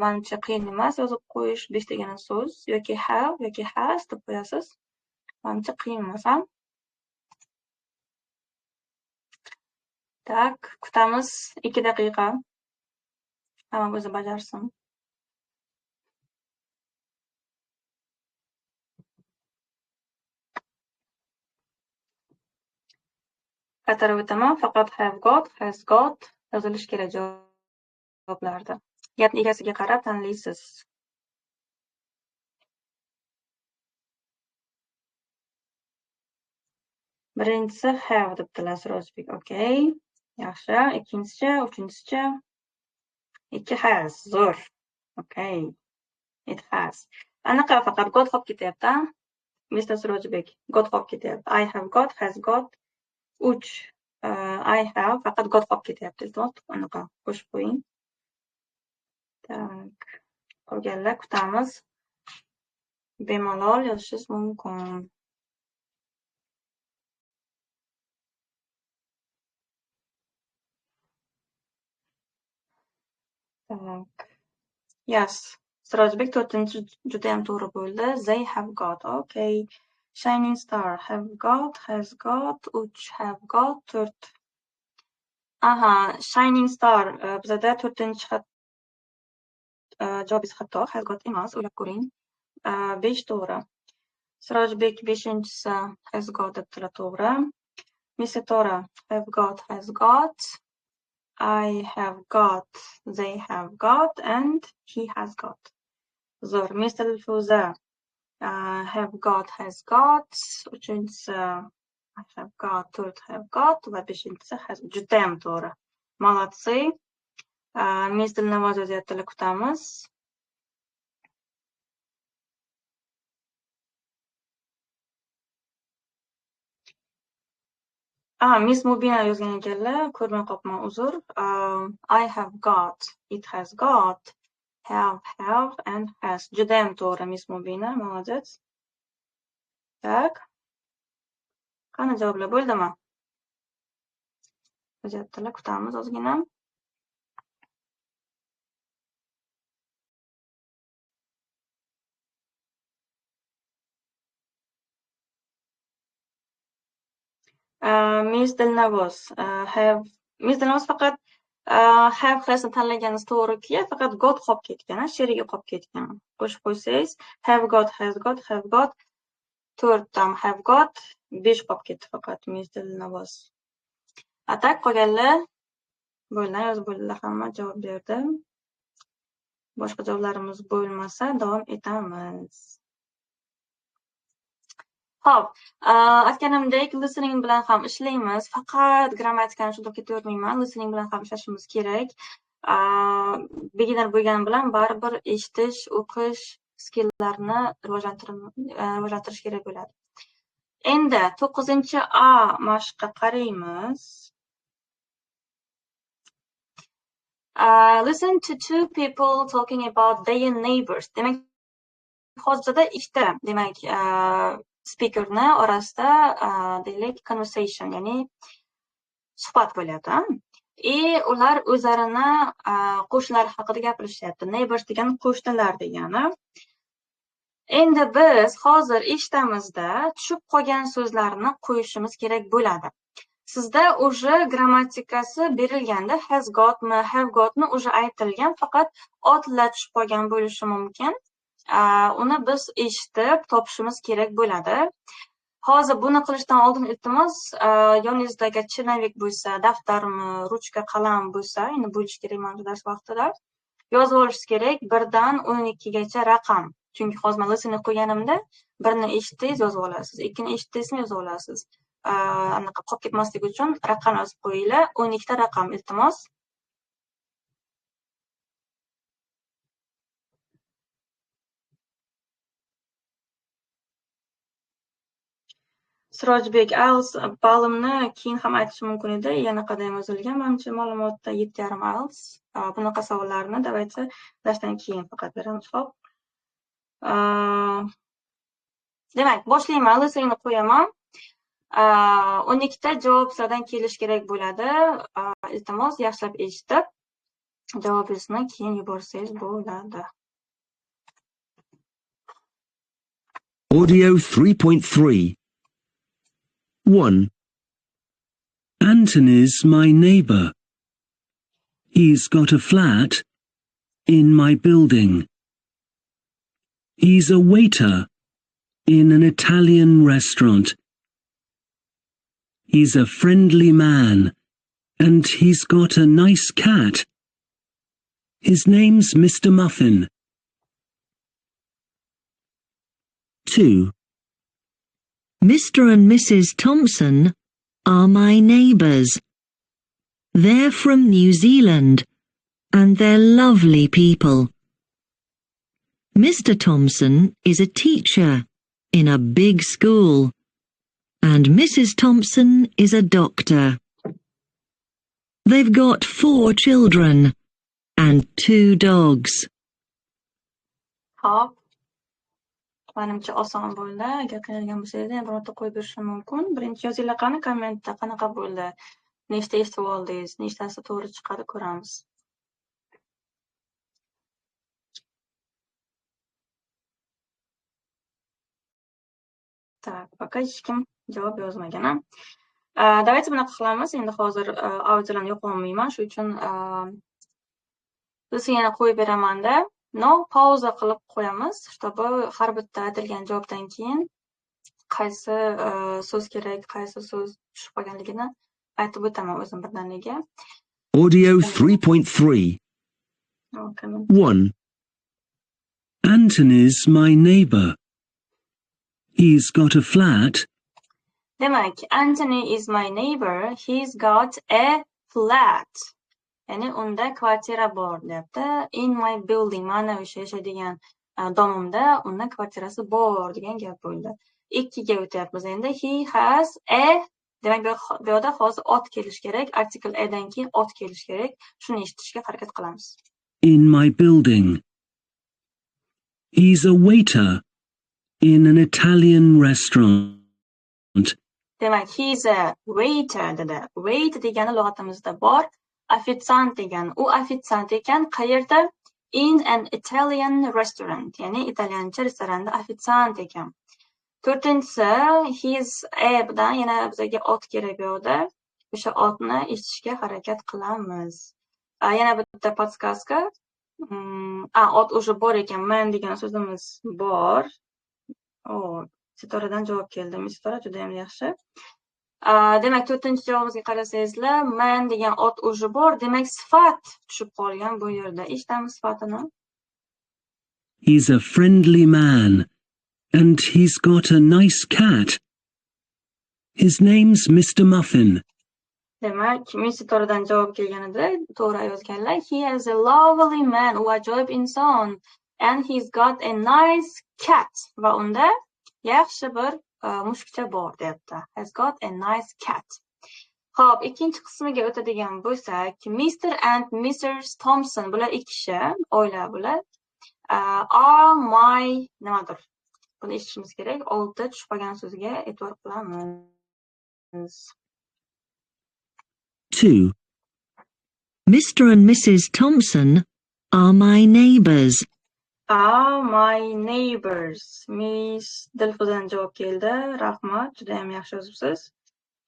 Speaker 1: Menimcha qiyin emas yozib qo'yish 5 tagina so'z yoki have yoki has deb qo'yasiz. Menimcha qiyin emas, ha? Tak, kutamiz 2 daqiqa. Hamma o'zi bajarsin. Qaytarib o'taman, faqat have got, has got yozilishi kerak javoblarda. Gapni egasiga qarab tanlaysiz. Birinchisi have debdilar Sirojbek. Okay. Yaxshi. Ikkinchisi, uchinchisi 2 has. Zo'r. Okay. It has. Anaqa faqat got qolib ketyapti, a? Mr. Sirojbek, got qolib ketyapti. I have got, has got. 3 I have faqat got qolib ketyapti. Iltimos, anaqa qo'shib qo'ying. Tak. Qolganlar kutamiz. Bemalol yozishingiz mumkin. Tak. Yes. Sirojbek 4-chi juda ham to'g'ri bo'ldi. They have got. Okay. Shining star have got, has got, 3 have got, 4. Aha, shining star bizada 4-chi javobingiz xato, has got emas, o'ylab ko'ring. 5 to'g'ri. Sirojbek 5-chisi has got debdilar, to'g'ri. Miss Tora have got, has got. I have got, they have got, and he has got. Zo'r. Mr. Dilfuza have got, has got. 3-chisi I have got, 4 have got va 5-chisi has. Judayam to'g'ri. Молодцы. Miss Dilnavoz yozyaptilar, kutamiz. Miss Mubina yozgan ekanlar, ko'rmay qolibman, uzr. I have got, it has got, have, have and has. Judayam to'g'ri, Miss Mubina, молодец. Tak. Qani javoblar bo'ldimi? Yozyaptilar, kutamiz ozgina. Miss Dilnavoz, have, Miss Dilnavoz faqat have hasni tanlaganingiz to'g'riki, faqat got qolib ketgan, sherigi qolib ketgan. Qo'shib qo'ysangiz, have got, has got, have got, 4 tam have got, 5 qolib ketdi faqat Miss Dilnavoz. A tak qolganlar bo'ldi, yozib bo'ldilar, hamma javob berdi. Boshqa javoblarimiz bo'lmasa davom etamiz. Xo'p, aytganimdek, listening bilan ham ishlaymiz. Faqat grammatikani shundoq ketavermayman, listening bilan ham ishlashimiz kerak. Beginner bo'lganim bilan baribir eshitish, o'qish skilllarni rivojlantirish kerak bo'ladi. Endi 9-A mashqqa qaraymiz. Listen to two people talking about their neighbors. Demak, hozirda ikkita, demak, speakerni orasida deylik conversation, ya'ni suhbat bo'lyapti. И ular o'zlarini qo'shnilari haqida gapirishyapti. Neighbors degan qo'shnilar degani. Endi biz hozir eshitamizda tushib qolgan so'zlarni qo'yishimiz kerak bo'ladi. Sizda уже grammatikasi berilganda has gotmi, have gotmi уже aytilgan, faqat otlar tushib qolgan bo'lishi mumkin. Uni biz eshitib topishimiz kerak bo'ladi. Hozir buni qilishdan oldin iltimos, yoningizdagi chinovik bo'lsa, daftarmi, ruchka, qalam bo'lsa, endi bo'lishi kerak mana shu dars vaqtida yozib olishingiz kerak 1dan 12 gacha raqam. Chunki hozir men listening qo'yganimda birni eshitdingiz, yozib olasiz, ikkini eshitdingizmi, yozib olasiz. Anaqa qolib ketmasligi uchun raqam yozib qo'yinglar, 12 ta raqam iltimos. Sirojbek, IELTS ballimni keyin ham aytishim mumkin edi. Yana qadam yozilgan manimcha ma'lumotda 7.5 IELTS. Bunaqa savollarni давайте darsdan keyin faqat beramiz. Xo'p. Demak, boshlayman, listeningni qo'yaman. 12 ta javob sizlardan kelishi kerak bo'ladi. Iltimos, yaxshilab eshitib. Javobingizni keyin yuborsangiz bo'ladi.
Speaker 2: Audio 3.3. 1.
Speaker 3: Anthony's my neighbour. He's got a flat in my building. He's a waiter in an Italian restaurant. He's a friendly man, and he's got a nice cat. His name's Mr. Muffin.
Speaker 2: 2.
Speaker 4: Mr. and Mrs. Thompson are my neighbours. They're from New Zealand, and they're lovely people. Mr. Thompson is a teacher in a big school, and Mrs. Thompson is a doctor. They've got 4 children and 2 dogs.
Speaker 1: Xo'p. Manimcha oson bo'ldi. Agar qiynalgan bo'lsangiz, yana bir marta qo'yib berishim mumkin. Birinchi yozinglar qani kommentda qanaqa bo'ldi? Nechta eshitib oldingiz? Nechtasi to'g'ri chiqadi ko'ramiz. Так, пока hech kim javob yozmagan. Давайте bunaqa qilamiz. Endi hozir audiolarni yo'qolmayman, shuning uchun biz yana qo'yib beramanda. No, pauza qilib qo'yamiz, чтобы har bitta aytilgan javobdan keyin qaysi so'z kerak, qaysi so'z tushib qolganligini aytib o'taman o'zim birdaniga.
Speaker 2: Audio 3.3. 1.
Speaker 3: Anthony's my neighbour. He's got a flat.
Speaker 1: Demak, Anthony is my neighbor. He's got a flat. Ya'ni unda kvartira bor deyapti. In my building, mana o'sha yashaydigan domimda unda kvartirasi bor degan gap bo'ldi. 2ga o'tyapmiz endi. He has a, demak bu yerda hozir ot kelish kerak. Artikel a dan keyin ot kelish kerak. Shuni eshitishga harakat qilamiz.
Speaker 3: In my building. He's a waiter in an Italian restaurant.
Speaker 1: Demak, he's a waiter dedi. Wait degani lug'atimizda bor. Ofitsiant degani. U ofitsiant ekan qayerda? In an Italian restaurant. Ya'ni italyancha restoranda ofitsiant ekan. 4-inchisi, he's a bilan yana bizga ot kerak bu yerda. O'sha otni eshitishga harakat qilamiz. Yana bitta podskazka. Ot уже bor ekan. Man degan so'zimiz bor. O, Sitoradan javob keldi. Sitora juda ham yaxshi. Demak, 4-javobimizga qarasangizlar, man degan ot уже bor. Demak, sifat tushib qolgan bu yerda. Eshitamiz sifatini.
Speaker 3: He's a friendly man, and he's got a nice cat. His name's Mr. Muffin.
Speaker 1: Demak, Sitoradan javob kelganida to'g'ri yozganlar. He is a lovely man, u ajoyib inson, and he's got a nice cat. Va unda yaxshi bir mushukcha bor deyapti. Has got a nice cat. Xo'p, ikkinchi qismiga o'tadigan bo'lsak, Mr. and Mrs. Thompson, bular ikki kishi, oila bular. Are my nimadir? Buni eshitishimiz kerak. 6 tushib qolgan so'zga e'tibor qilamiz.
Speaker 2: 2.
Speaker 4: Mr. and Mrs. Thompson are my neighbours.
Speaker 1: Are my neighbors. Miss Dilfuzadan javob keldi. Rahmat, juda ham yaxshi yozibsiz.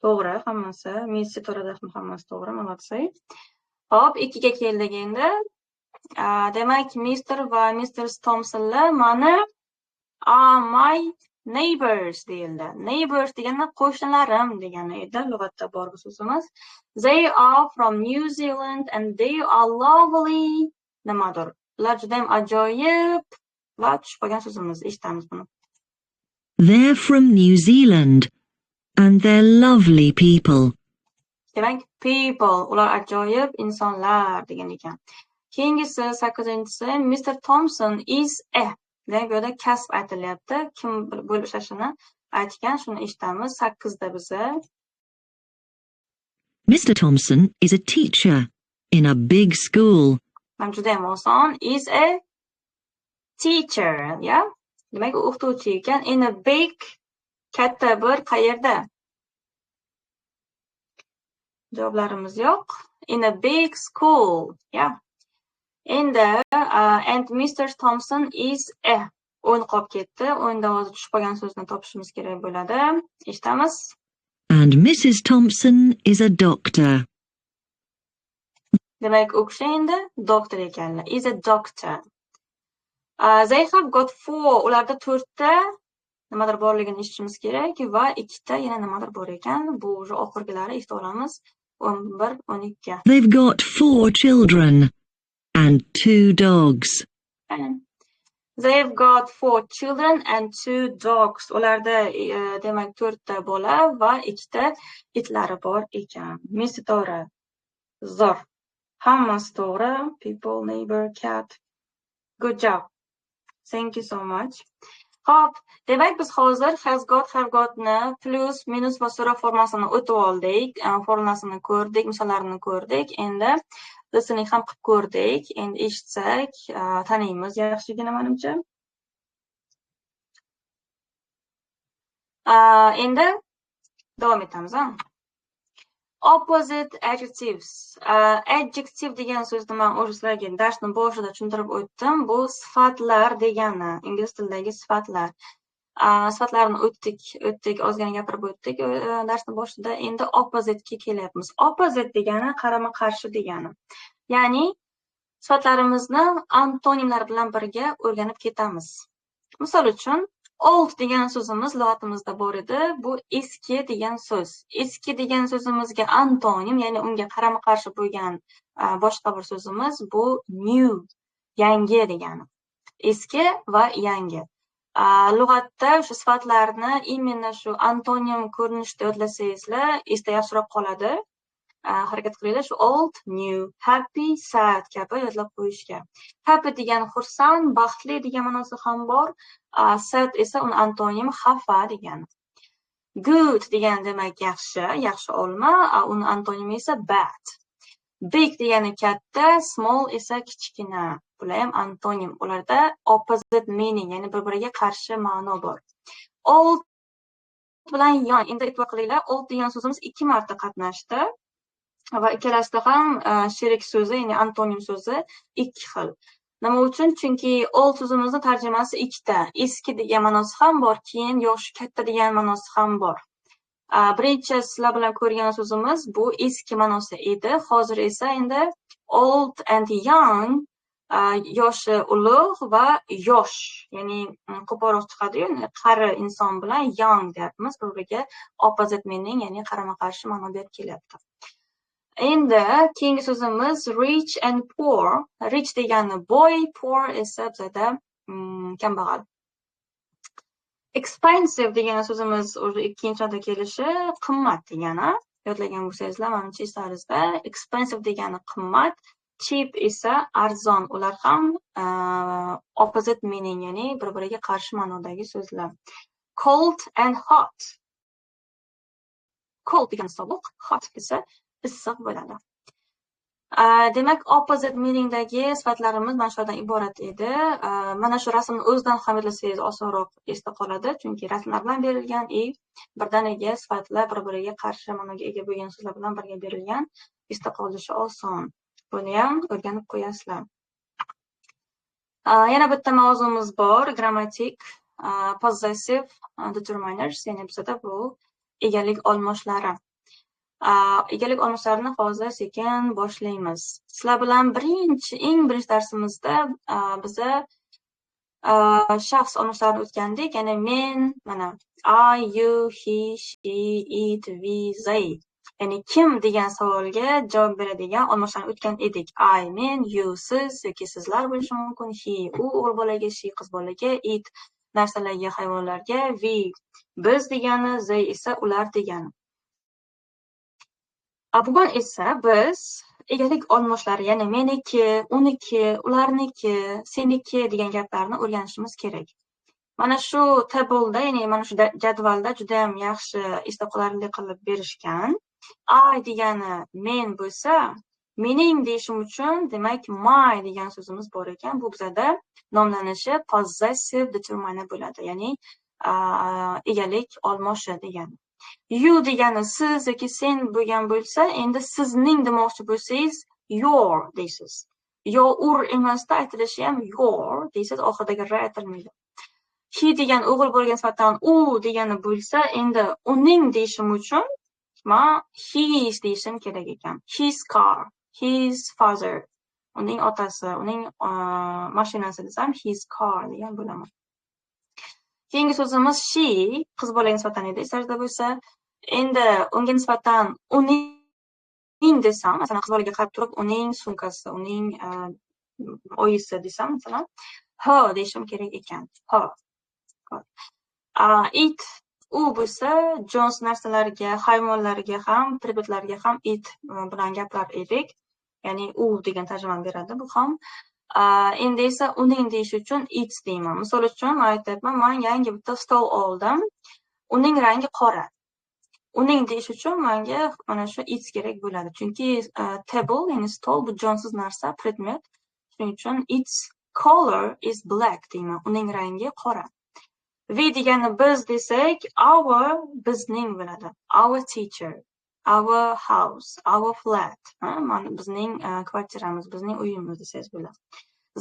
Speaker 1: To'g'ri, hammasi. Miss Sitoradan ham hammasi to'g'ri, молодцы. Xo'p, 2ga keldik endi. Demak, Mr. va Mrs. Thompsonlar mani are my neighbors deyildi. Neighbors degani qo'shnilarim degani edi. Lug'atda bor bu so'zimiz. They are from New Zealand and they are lovely nimadir. Ular juda ham ajoyib va tushib qolgan so'zimiz. Eshitamiz buni.
Speaker 4: They're from New Zealand and they're lovely people.
Speaker 1: Demak, people, ular ajoyib insonlar degan ekan. Keyingisi 8-inchisi, Mr. Thompson is a. Demak, bu yerda kasb aytilyapti. Kim bo'lib ishlashini aytgan, shuni eshitamiz. 8da biza.
Speaker 4: Mr. Thompson is a teacher in a big school.
Speaker 1: Mana juda ham oson. Is a teacher, ya? Demak, u o'qituvchi ekan. In a big, katta bir qayerda? Javoblarimiz yo'q. In a big school, ya? Endi and Mr. Thompson is a. O'yin qolib ketdi. O'yinda ovozi tushib qolgan so'zni topishimiz kerak bo'ladi. Eshitamiz.
Speaker 4: And Mrs. Thompson is a doctor.
Speaker 1: Demak, u kishi endi doktor ekanlar. Is a doctor. They have got four. Ularda to'rtta nimadir borligini eshitishimiz kerak va ikkita yana nimadir bor ekan. Bu уже oxirgilari, eshitib olamiz. 11, 12.
Speaker 4: They've got 4 children and 2 dogs.
Speaker 1: They've got 4 children and 2 dogs. Ularda demak 4ta bola va 2ta itlari bor ekan. Mesi to'g'ri. Zo'r. Hammasi to'g'ri. People, neighbor, cat. Good job. Thank you so much. Xo'p, demak biz hozir has got, have gotni plus, minus va so'roq formasini o'tib oldik. Formulasini ko'rdik, misollarini ko'rdik. Endi listening ham qilib ko'rdik. Endi eshitsak, taniymiz yaxshigina menimcha. Endi davom etamiz, ha? Opposite adjectives. Adjective degan so'zni men o'zi sizlarga darsning boshida tushuntirib o'tdim. Bu sifatlar degani, ingliz tilidagi sifatlar. Sifatlarni o'tdik, ozgina gapirib o'tdik darsning boshida. Endi opposite'ga kelyapmiz. Opposite degani qarama-qarshi degani. Ya'ni sifatlarimizni antonimlar bilan birga o'rganib ketamiz. Misol uchun, old degan so'zimiz lug'atimizda bor edi. Bu eski degan so'z. Eski degan so'zimizga antonim, ya'ni unga qarama-qarshi bo'lgan boshqa bir so'zimiz bu new, yangi degani. Eski va yangi. Lug'atda o'sha sifatlarni именно shu antonim ko'rinishida yodlasangizlar, esda yaxshiroq qoladi. Harakat qilinglar shu old, new, happy, sad kabi yodlab qo'yishga. Happy degani xursand, baxtli degan ma'nosi ham bor. Sad esa uni antonimi xafa degani. Good degani demak yaxshi, yaxshi olma, uni antonimi esa bad. Big degani katta, small esa kichkina. Bular ham antonim. Ularda opposite meaning, ya'ni bir-biriga qarshi ma'no bor. Old bilan young. Endi e'tibor qilinglar, old degan so'zimiz 2 marta qatnashdi. Va ikkalasida ham sherik so'zi, ya'ni antonim so'zi 2 xil. Nima uchun? Chunki old so'zimizning tarjimasi ikkita. Eski degan ma'nosi ham bor, keyin yoshi katta degan ma'nosi ham bor. Birinchi sizlar bilan ko'rgan so'zimiz bu eski ma'nosi edi. Hozir esa endi old and young, yoshi ulug' va yosh, ya'ni qo'polroq chiqadi-yu, qari inson bilan young deyapmiz, bir-biriga opposite meaning, ya'ni qarama-qarshi ma'no berib kelyapti. Endi keyingi so'zimiz rich and poor. Rich degani boy, poor esa bizada kambag'al. Expensive degan so'zimiz o'zi ikkinchi marta kelishi qimmat degani. Yodlagan bo'lsangizlar, menimcha eslaringizda. Expensive degani qimmat, cheap esa arzon. Ular ham opposite meaning, ya'ni bir-biriga qarshi ma'nodagi so'zlar. Cold and hot. Cold degani sovuq, hot esa issiq bo'ladi. Demak, opposite meaningdagi sifatlarimiz mana shulardan iborat edi. Mana shu rasmni o'zidan ham yodlasangiz osonroq esda qoladi, chunki rasmlar bilan berilgan и birdaniga sifatlar bir-biriga qarshi ma'noga ega bo'lgan so'zlar bilan birga berilgan, esda qolishi oson. Buni ham o'rganib qo'yasizlar. Yana bitta mavzumiz bor, grammatik, possessive determiners, ya'ni bizada bu egalik olmoshlari. Egalik olmoshlarini hozir sekin boshlaymiz. Sizlar bilan eng birinchi darsimizda biza shaxs olmoshlarini o'tgandik, ya'ni men, mana I, you, he, she, it, we, they. Ya'ni kim degan savolga javob beradigan olmoshlarni o'tgan edik. I, men, you, siz yoki sizlar bo'lishi mumkin, he, u o'g'il bolaga, she qiz bolaga, it narsalarga, hayvonlarga, we biz degani, they esa ular degani. Bugun esa biz egalik olmoshlari, ya'ni meniki, uniki, ularniki, seniki degan gaplarni o'rganishimiz kerak. Mana shu tabelda, ya'ni mana shu jadvalda juda ham yaxshi esda qolarli qilib berishgan. I degani men bo'lsa, mening deyishim uchun demak my degan so'zimiz bor ekan. Bu bizada nomlanishi possessive determiner bo'ladi, ya'ni egalik olmoshi degani. You degani siz yoki sen bo'lgan bo'lsa, endi sizning demoqchi bo'lsangiz your deysiz. Yo ur emasda, aytilishi ham your deysiz, oxiridagi r aytilmaydi. He degan o'g'il bo'lgan nisbatan u degani bo'lsa, endi uning deyishim uchun man his deyishim kerak ekan. His car, his father. Uning otasi, uning mashinasi desam, his car degan bo'laman. Keyingi so'zimiz she, qiz bolaga nisbatan edi, esingizda bo'lsa. Endi unga nisbatan uning desam, masalan, qiz bolaga qarab turib uning sumkasi, uning oyisi desam, masalan, her deyishim kerak ekan. Her. It u bo'lsa, jonsiz narsalarga, hayvonlarga ham, predmetlarga ham it bilan gapirar edik. Ya'ni u degan tarjimani beradi bu ham. Endi esa uning deyish uchun its deyman. Misol uchun, men aytyapman, men yangi bitta stol oldim. Uning rangi qora. Uning deyish uchun menga mana shu its kerak bo'ladi. Chunki table, ya'ni stol bu jonsiz narsa, predmet. Shuning uchun its color is black deyman. Uning rangi qora. We degani biz desak, our bizning bo'ladi. Our teacher, our house, our flat. Mana bizning kvartiramiz, bizning uyimiz desangiz bo'ladi.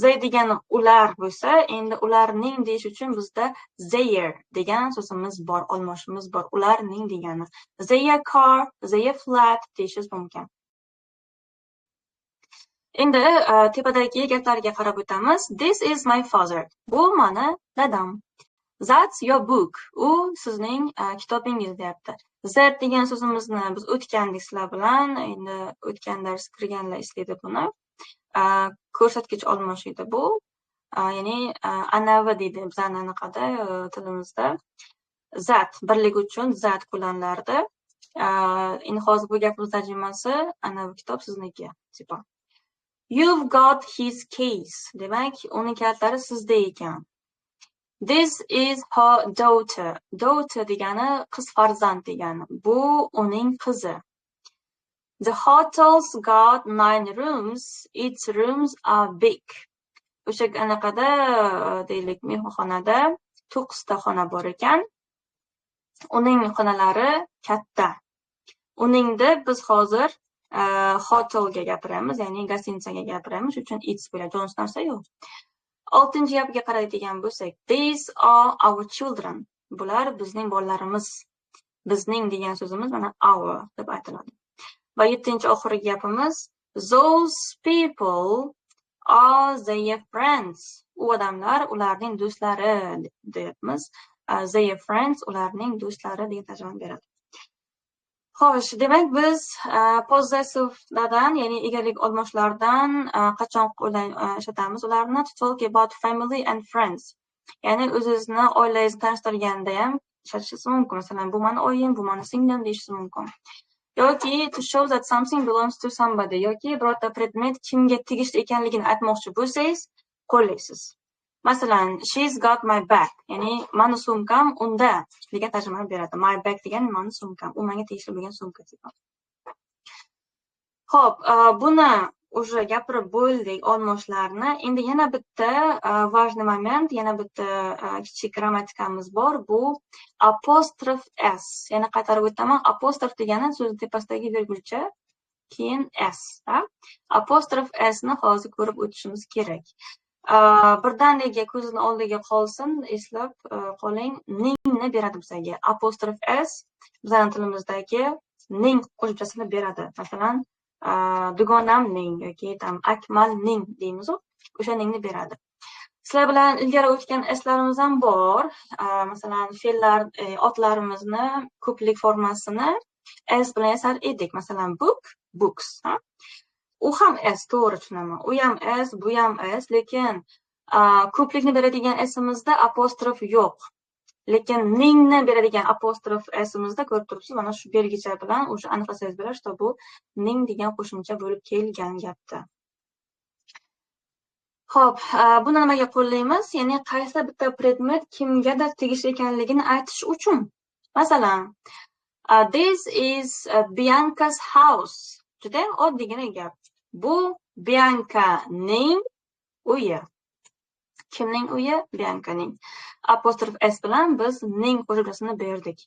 Speaker 1: They degani ular bo'lsa, endi ularning deyish uchun bizda their degan so'zimiz bor, olmoshimiz bor. Ularning degani. Their car, their flat deyishingiz mumkin. Endi tepadagi gaplarga qarab o'tamiz. This is my father. Bu mani dadam. That's your book. U sizning kitobingiz deyapti. That degan so'zimizni biz o'tgandik sizlar bilan. Endi o'tgan dars kirganlar eslaydi buni. Ko'rsatkich olmosh edi bu. Ya'ni anavi deydi bizani anaqada, tilimizda. That birlik uchun that qo'llanilardi. Endi hozir bu gapimiz tarjimasi anavi kitob sizniki, типа. You've got his keys. Demak, uning kalitlari sizda ekan. This is her daughter. Daughter degani qiz farzand degani. Bu uning qizi. The hotel's got 9 rooms. Its rooms are big. O'sha anaqada, deylik, mehmonxonada 9 ta xona bor ekan. Uning xonalari katta. Uning deb biz hozir hotelga gapiramiz, ya'ni gostinitsaga gapiramiz. Shuning uchun its bo'ladi. Jonsiz narsa yo'q. 6 gapga qaraydigan bo'lsak, these are our children. Bular bizning bolalarimiz. Bizning degan so'zimiz mana our deb aytiladi. Va 7 oxirgi gapimiz, those people are their friends. U odamlar ularning do'stlari deyapmiz. Their friends ularning do'stlari degan tarjimani beradi. Xo'sh, demak biz possessivelardan, ya'ni egalik olmoshlardan qachon ishlatamiz ularni? To talk about family and friends. Ya'ni o'zingizni oilangizni tanishtirganda ham ishlatishingiz mumkin. Masalan, bu mani oyim, bu mani singlim deyishingiz mumkin. Yoki to show that something belongs to somebody, yoki birorta predmet kimga tegishli ekanligini aytmoqchi bo'lsangiz, qo'llaysiz. Masalan, she's got my bag, ya'ni mani sumkam unda degan tarjimani beradi. My bag degani mani sumkam, u menga tegishli bo'lgan sumka degan. Xo'p, buni уже gapirib bo'ldik olmoshlarni. Endi yana bitta важный moment, yana bitta kichik grammatikamiz bor. Bu apostrof s. Yana qaytarib o'taman. Apostrof degani so'z tepasidagi virgulcha, keyin s, ha? Apostrof s ni hozir ko'rib o'tishimiz kerak. Birdaniga ko'zni oldiga qolsin, eslab qoling, ningni beradi bizga. Apostrof s bizning tilimizdagi ning qo'shimchasini beradi. Masalan, dugonamning yoki tam Akmalning deymiz-u, o'sha ningni beradi. Sizlar bilan ilgari o'tgan eslarimiz ham bor. Masalan, fe'llar, otlarimizni ko'plik formasini s bilan yasar edik. Masalan, book, books, ha? U ham s, to'g'ri tushunaman. U ham s, bu ham s, lekin ko'plikni beradigan s'imizda apostrof yo'q. Lekin ningni beradigan apostrof s'imizda ko'rib turibsiz, mana shu belgicha bilan o'sha aniqlasangiz bo'ladi, что bu ning degan qo'shimcha bo'lib kelgan gapda. Xo'p, buni nimaga qo'llaymiz? Ya'ni qaysi bitta predmet kimgadir tegishli ekanligini aytish uchun. Masalan, this is Bianca's house. Juda ham oddiygina gap. Bu Biancaning uyi. Kimning uyi? Biancaning. Apostrof s bilan biz ning qo'shimchasini berdik.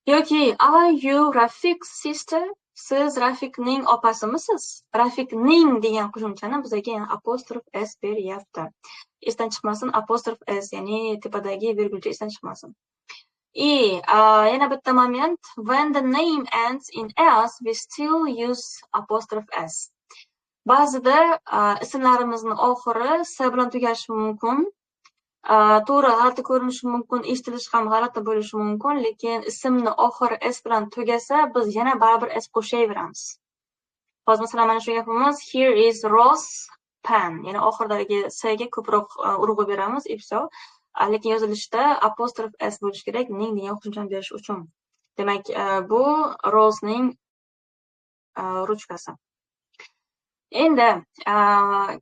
Speaker 1: Yoki are you Rafiq's sister? Siz Rafiqning opasimisiz? Rafiqning degan qo'shimchani bizga yana apostrof s beryapti. Esdan chiqmasin apostrof s, ya'ni tepadagi virgulcha esdan chiqmasin. И yana bitta moment: when the name ends in s, we still use apostrophe s. Ba'zida ismlarimizni oxiri s bilan tugashi mumkin. To'g'ri, g'alati ko'rinishi mumkin, eshitilishi ham g'alati bo'lishi mumkin, lekin ismni oxiri s bilan tugasa, biz yana baribir s qo'shaveramiz. Hozir, masalan, mana shu gapimiz: "Here is Rose pen", ya'ni oxiridagi s ga ko'proq urg'u beramiz и всё. Lekin yozilishda apostrof s bo'lishi kerak ning degan qo'shimchani berish uchun. Demak, bu Rosening ruchkasi. Endi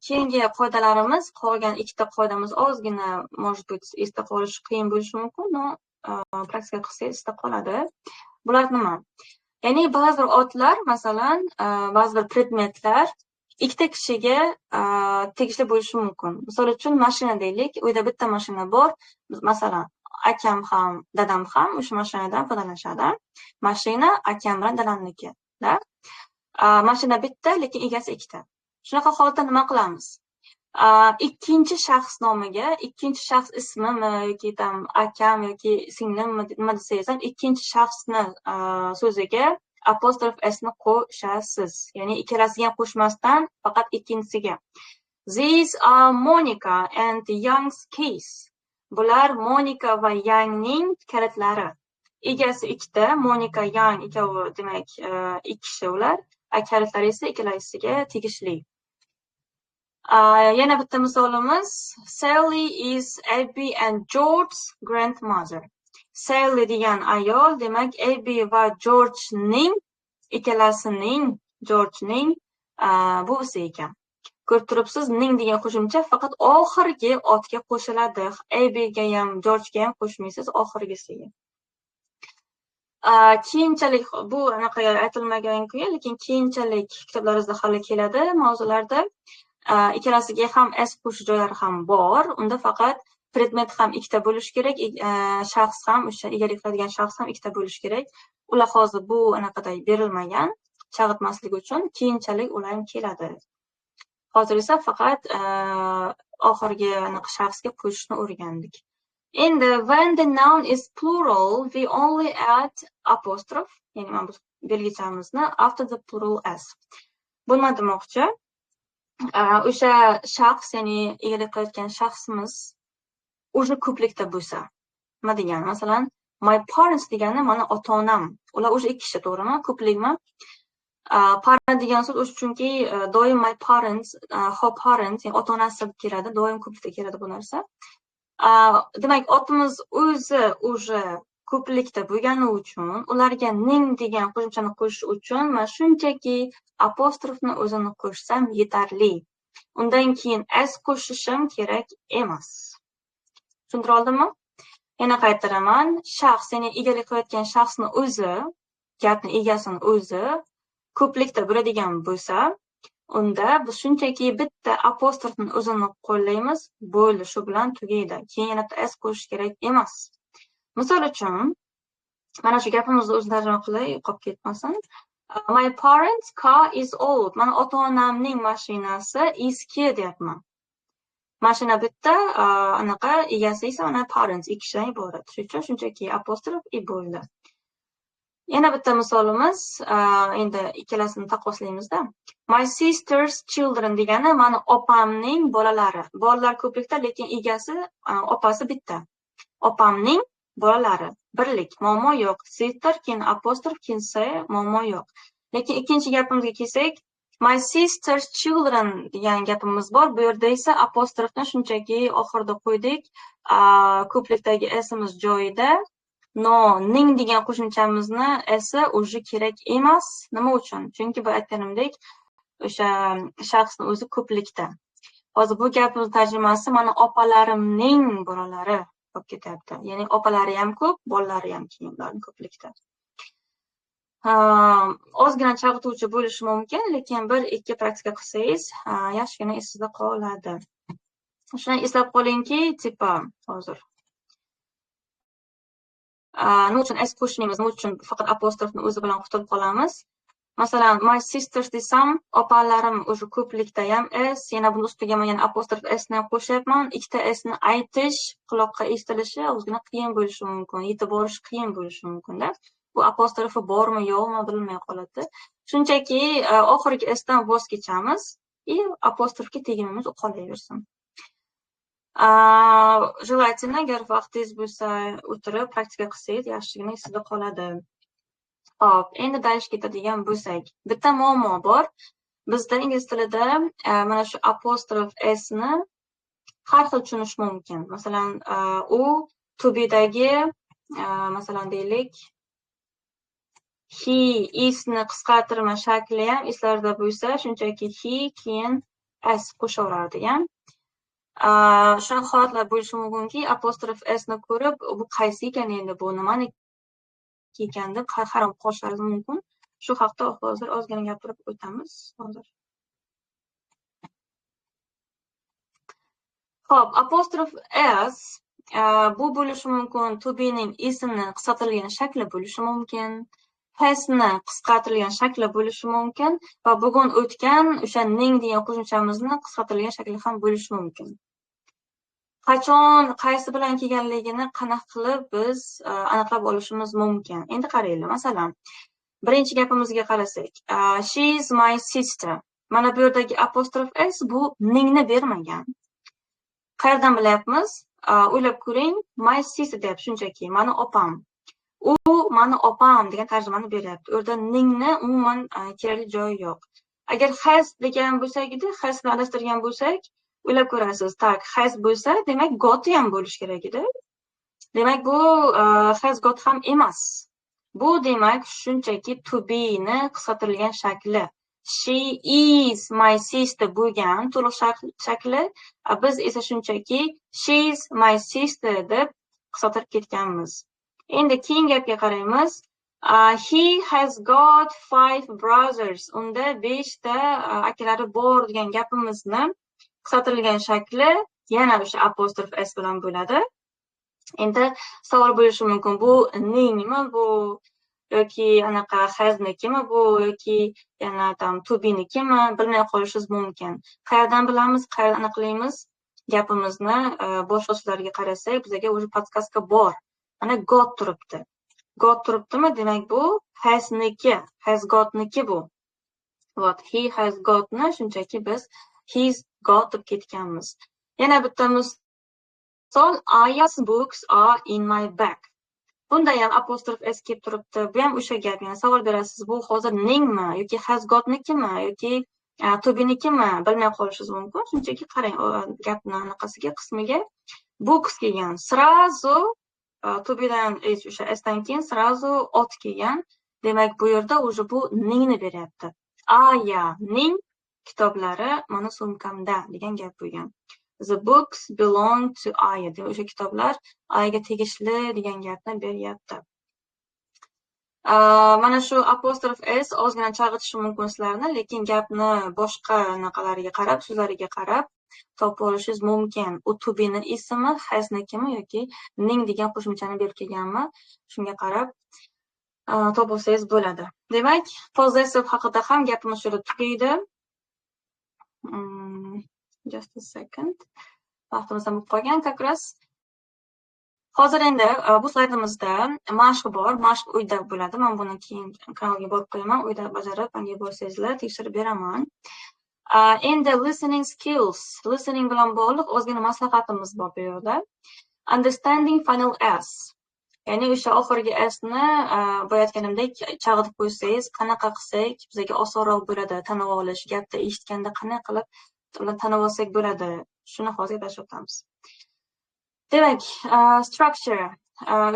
Speaker 1: keyingi qoidalarimiz, qolgan ikkita qoidamiz ozgina, может быть, esda qolishi qiyin bo'lishi mumkin, но praktika qilsangiz esda qoladi. Bular nima? Ya'ni ba'zi bir otlar, masalan, ba'zi bir predmetlar ikkita kishiga tegishli bo'lishi mumkin. Misol uchun, mashina deylik, uyda bitta mashina bor. Masalan, akam ham, dadam ham o'sha mashinadan foydalanishadi. Mashina akam bilan dadamniki, da? Mashina bitta, lekin egasi ikkita. Shunaqa holatda nima qilamiz? Ikkinchi shaxs nomiga, ikkinchi shaxs ismimi yoki там akam yoki singlimmi, nima desangiz ham, ikkinchi shaxsni so'ziga apostrof s ni qo'shasiz. Ya'ni ikkalasiga ham qo'shmasdan, faqat ikkinchisiga. These are Monica and Young's keys. Bular Monica va Youngning kalitlari. Egasi ikkita, Monica, Young ikkovi, demak, ikki kishi ular. Kalitlari esa ikkalasiga tegishli. Yana bitta misolimiz: Sally is Abby and George's grandmother. Sally degan ayol, demak, Abby va Georgening, ikkalasining, Georgening buvisi ekan. Ko'rib turibsiz, ning degan qo'shimcha faqat oxirgi otga qo'shiladi. Abbyga ham, Georgega ham qo'shmaysiz, oxirgisiga. Keyinchalik bu anaqa aytilmagan-ku, lekin keyinchalik kitoblaringizda hali keladi mavzularda. Ikkalasiga ham s qo'shish joylari ham bor. Unda faqat predmet ham ikkita bo'lishi kerak, shaxs ham, o'sha egalik qiladigan shaxs ham ikkita bo'lishi kerak. Ular hozir bu anaqada berilmagan, chalg'itmaslik uchun, keyinchalik ular ham keladi. Hozir esa faqat oxirgi anaqa shaxsga qo'shishni o'rgandik. Endi when the noun is plural, we only add apostrophe, ya'ni mana bu belgichamizni, after the plural s. Bu nima demoqchi? O'sha shaxs, ya'ni egalik qilayotgan shaxsimiz уже ko'plikda bo'lsa. Nima degani? Masalan, my parents degani mani ota-onam. Ular уже ikki kishi, to'g'rimi? Ko'plikmi? Parent degan so'z o'sha, chunki doim my parents, her parents, ya'ni ota-onasi keladi, doim ko'plikda keladi bu narsa. Demak, otimiz o'zi уже ko'plikda bo'lgani uchun ularga ning degan qo'shimchani qo'shish uchun man shunchaki apostrofni o'zini qo'shsam yetarli. Undan keyin s qo'shishim kerak emas. Tushuntira oldimmi? Yana qaytaraman. Shaxs, ya'ni egalik qilayotgan shaxsni o'zi, gapni egasini o'zi ko'plikda bo'ladigan bo'lsa, unda biz shunchaki bitta apostrofni o'zini qo'llaymiz, bo'ldi, shu bilan tugaydi. Keyin yana bitta s qo'shish kerak emas. Misol uchun, mana shu gapimizni o'zini tarjima qilay, qolib ketmasin. My parents' car is old. Mani ota-onamning mashinasi eski deyapman. Mashina bitta, anaqa egasi esa mana parents, ikki kishidan iborat. Shuning uchun shunchaki apostrof и bo'ldi. Yana bitta misolimiz, endi ikkalasini taqqoslaymizda. My sister's children degani mani opamning bolalari. Bolalar ko'plikda, lekin egasi, opasi bitta. Opamning bolalari. Birlik, muammo yo'q. Sister, keyin apostrof, keyin s, muammo yo'q. Lekin ikkinchi gapimizga kelsak, my sister's children degan gapimiz bor. Bu yerda esa apostrofni shunchaki oxirida qo'ydik. Ko'plikdagi s'imiz joyida. Но ning degan qo'shimchamizni s уже kerak emas. Nima uchun? Chunki bu aytganimdek, o'sha shaxsni o'zi ko'plikda. Hozir bu gapimiz tarjimasi mani opalarimning bolalari bo'lib ketyapti. Ya'ni opalari ham ko'p, bolalari ham keyin ularning ko'plikda. Ozgina chalg'ituvchi bo'lishi mumkin, lekin bir ikki praktika qilsangiz, yaxshigina esingizda qoladi. Shuni eslab qolingki, типа hozir nima uchun s qo'shmaymiz, nima uchun faqat apostrofni o'zi bilan qutulib qolamiz? Masalan, my sisters desam, opalarim o'sha ko'plikda ham s, yana buni ustiga men yana apostrof s ni ham qo'shyapman. Ikkita s ni aytish, quloqqa eshitilishi ozgina qiyin bo'lishi mumkin, yetib borish qiyin bo'lishi mumkin-da. Bu apostrofi bormi, yo'qmi bilinmay qoladi. Shunchaki oxirgi s dan voz kechamiz и apostrofga tegmaymiz, u qolaversin. Желательно, agar vaqtingiz bo'lsa, o'tirib praktika qilsangiz, yaxshigina esida qoladi. Xo'p, endi дальше ketadigan bo'lsak, bitta muammo bor. Bizda ingliz tilida mana shu apostrof s ni har xil tushunish mumkin. Masalan, u to be'dagi, masalan, deylik, he isni qisqartirma shakli ham eslarda bo'lsa, shunchaki he keyin s qo'shaverardik ham. Shunaqa holatlar bo'lishi mumkinki, apostrof s ni ko'rib, bu qaysi ekan endi, bu nimaniki ekan deb hayron qolishlaringiz mumkin. Shu haqda hozir ozgina gapirib o'tamiz hozir. Xo'p, apostrof s bu bo'lishi mumkin, to be'ning ismini qisqartirilgan shakli bo'lishi mumkin, hasni qisqartirilgan shakli bo'lishi mumkin va bugun o'tgan o'sha ning degan qo'shimchamizni qisqartirilgan shakli ham bo'lishi mumkin. Qachon, qaysi bilan kelganligini qanaqa qilib biz aniqlab olishimiz mumkin? Endi qaranglar, masalan, birinchi gapimizga qarasak, she is my sister. Mana bu yerdagi apostrof s bu ningni bermagan. Qayerdan bilyapmiz? O'ylab ko'ring, my sister deyapti shunchaki, mani opam. U mani opam degan tarjimani beryapti. U yerda ningni umuman kerakli joyi yo'q. Agar has degan bo'lsak edi, has bilan adashtirgan bo'lsak, o'ylab ko'rasiz. Tak, has bo'lsa, demak got ham bo'lishi kerak edi. Demak, bu has got ham emas. Bu demak shunchaki to be ni qisqartirilgan shakli. She is my sister bo'lgan to'liq shakli. Biz esa shunchaki she is my sister deb qisqartirib ketganmiz. Endi keyingi gapga qaraymiz. He has got 5 brothers. Unda 5 ta akalari bor degan gapimizni qisqartirilgan shakli yana o'sha apostrof s bilan bo'ladi. Endi savol bo'lishi mumkin, bu ningmi bu yoki anaqa hasnikimi bu yoki yana tam to be'nikimi, bilmay qolishingiz mumkin. Qayerdan bilamiz, qayerdan aniqlaymiz? Gapimizni boshqa so'zlarga qarasak, bizga o'sha podskatka bor. Mana got turibdi. Got turibdimi? Demak, bu hasniki, has gotniki bu. Вот, he has gotni shunchaki biz he's got deb ketganmiz. Yana bitta misol, Aya's books are in my bag. Bunda ham apostrof s kelib turibdi. Bu ham o'sha gap. Ya'ni savol berasiz, bu hozir ningmi yoki has gotnikimi yoki to be'nikimi bilmay qolishingiz mumkin. Shunchaki qarang gapni anaqasiga, qismiga. Books kelgan. Srazu to be'dan o'sha s dan keyin srazu ot kelgan. Demak, bu yerda уже bu ningni beryapti. Aya ning kitoblari mana sumkamda degan gap bo'lgan. The books belong to Aya. Demak, o'sha kitoblar Ayaga tegishli degan gapni beryapti. Mana shu apostrof s ozgina chalg'itishi mumkin sizlarni, lekin gapni boshqa anaqalariga qarab, so'zlariga qarab topib olishingiz mumkin. U to be'ni ismi, hasnikimi yoki ning degan qo'shimchani berib kelganmi, shunga qarab topib olsangiz bo'ladi. Demak, possessive haqida ham gapimiz shu yerda tugaydi. Just a second. Vaqtimiz ham bo'lib qolgan как раз. Hozir endi bu slaydimizda mashq bor, mashq uyda bo'ladi. Men buni keyin kanalga borib qo'yaman, uyda bajarib, menga borsangizlar tekshirib beraman. Endi listening skills, listening bilan bog'liq ozgina maslahatimiz bor bu yerda. Understanding final s. Ya'ni o'sha oxirgi s ni boya aytganimdek chalg'itib qo'ysangiz, qanaqa qilsak bizga osonroq bo'ladi tanib olish, gapda eshitganda qanday qilib ularni tanib olsak bo'ladi. Shuni hozir gaplashib o'tamiz. Demak, structure,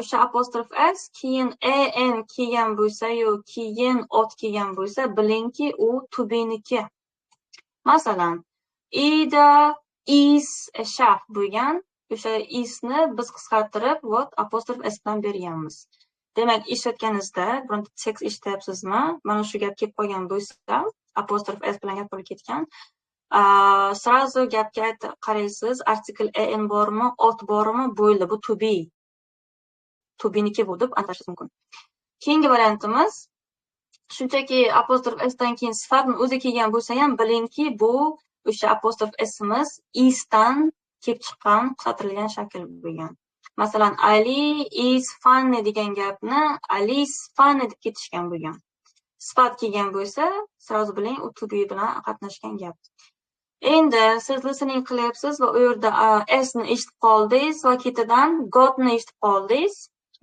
Speaker 1: o'sha apostrof s keyin an kelgan bo'lsa-yu, keyin ot kelgan bo'lsa, bilingki u to be'niki. Masalan, Ida is a chef bo'lgan, o'sha isni biz qisqartirib, вот apostrof s bilan berganmiz. Demak, eshitganingizda bironta tekst eshityapsizmi? Mana shu gap kelib qolgan bo'lsa, apostrof s bilan gap bo'lib ketgan. Сразу gapga qaraysiz, artikl an bormi, ot bormi, bo'ldi, bu to be. To be'niki bu deb aniqlashingiz mumkin. Keyingi variantimiz Shunchaki apostrof s dan keyin sifatni o'zi kelgan bo'lsa ham, bilingki, bu o'sha apostrof s'imiz isdan kelib chiqqan qisqartirilgan shakl bo'lgan. Masalan, "Ali is funny" degan gapni "Ali's funny" deb ketishgan bo'lgan. Sifat kelgan bo'lsa, сразу biling, u to be bilan qatnashgan gap. Endi siz listening qilyapsiz va u yerda s ni eshitib qoldingiz va ketidan gotni eshitib qoldingiz.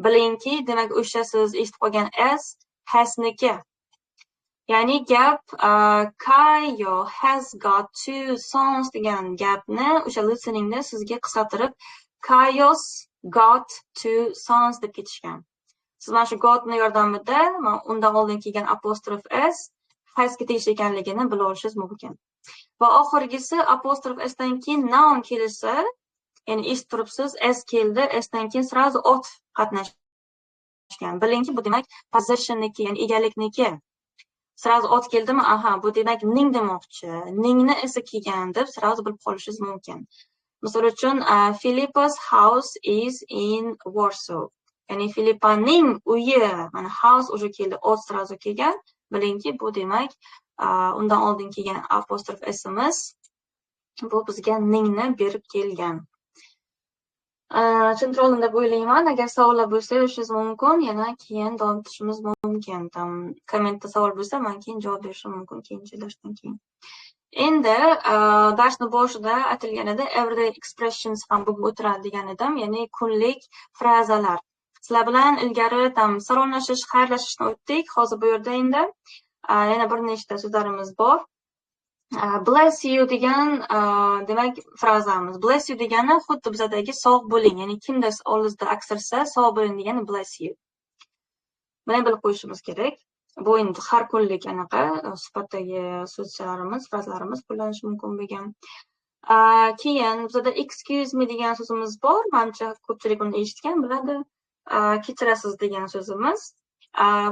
Speaker 1: Bilingki, demak, o'sha siz eshitib qolgan s hasniki. Ya'ni gap "Kayo has got two sons" degan gapni o'sha listeningda sizga qisqartirib "Kayo's got two sons" deb ketishgan. Siz mana shu gotni yordamida undan oldin kelgan apostrof s hasga tegishli ekanligini bila olishingiz mumkin. Va oxirgisi, apostrof s dan keyin noun kelsa, ya'ni eshitib turibsiz, s keldi, s dan keyin сразу ot qatnashgan. Bilingki, bu demak possessionniki, ya'ni egalikniki. Сразу ot keldimi, aha, bu demak ning demoqchi, ningni esi kelgan deb сразу bilib qolishingiz mumkin. Misol uchun, "Philippa's house is in Warsaw". Ya'ni Filippaning uyi, mana house уже keldi, ot сразу kelgan. Bilingki, bu demak undan oldin kelgan apostrof s'imiz bu bizga ningni berib kelgan. Tushuntira oldim deb o'ylayman. Agar savollar bo'lsa, yozish mumkin, yana keyin davom etishimiz mumkin. Там kommentda savol bo'lsa, man keyin javob berishim mumkin keyingi darsdan keyin. Endi darsni boshida aytilgan edi, everyday expressions ham bugun o'tiradi degan edim, ya'ni kunlik frazalar. Sizlar bilan ilgari там salomlashish, xayrlashishni o'tdik. Hozir bu yerda endi yana bir nechta so'zlarimiz bor. "Bless you" degan demak frazamiz. "Bless you" degani xuddi bizadagi "sog' bo'ling", ya'ni kimdir oldingizda aksirsa, "sog' bo'ling" degani "bless you". Buni bilib qo'yishimiz kerak. Bu endi har kunlik anaqa suhbatdagi so'zchalarimiz, frazalarimiz qo'llanishi mumkin bo'lgan. Keyin bizada "excuse me" degan so'zimiz bor. Manimcha, ko'pchilik uni eshitgan, biladi. Kechirasiz degan so'zimiz.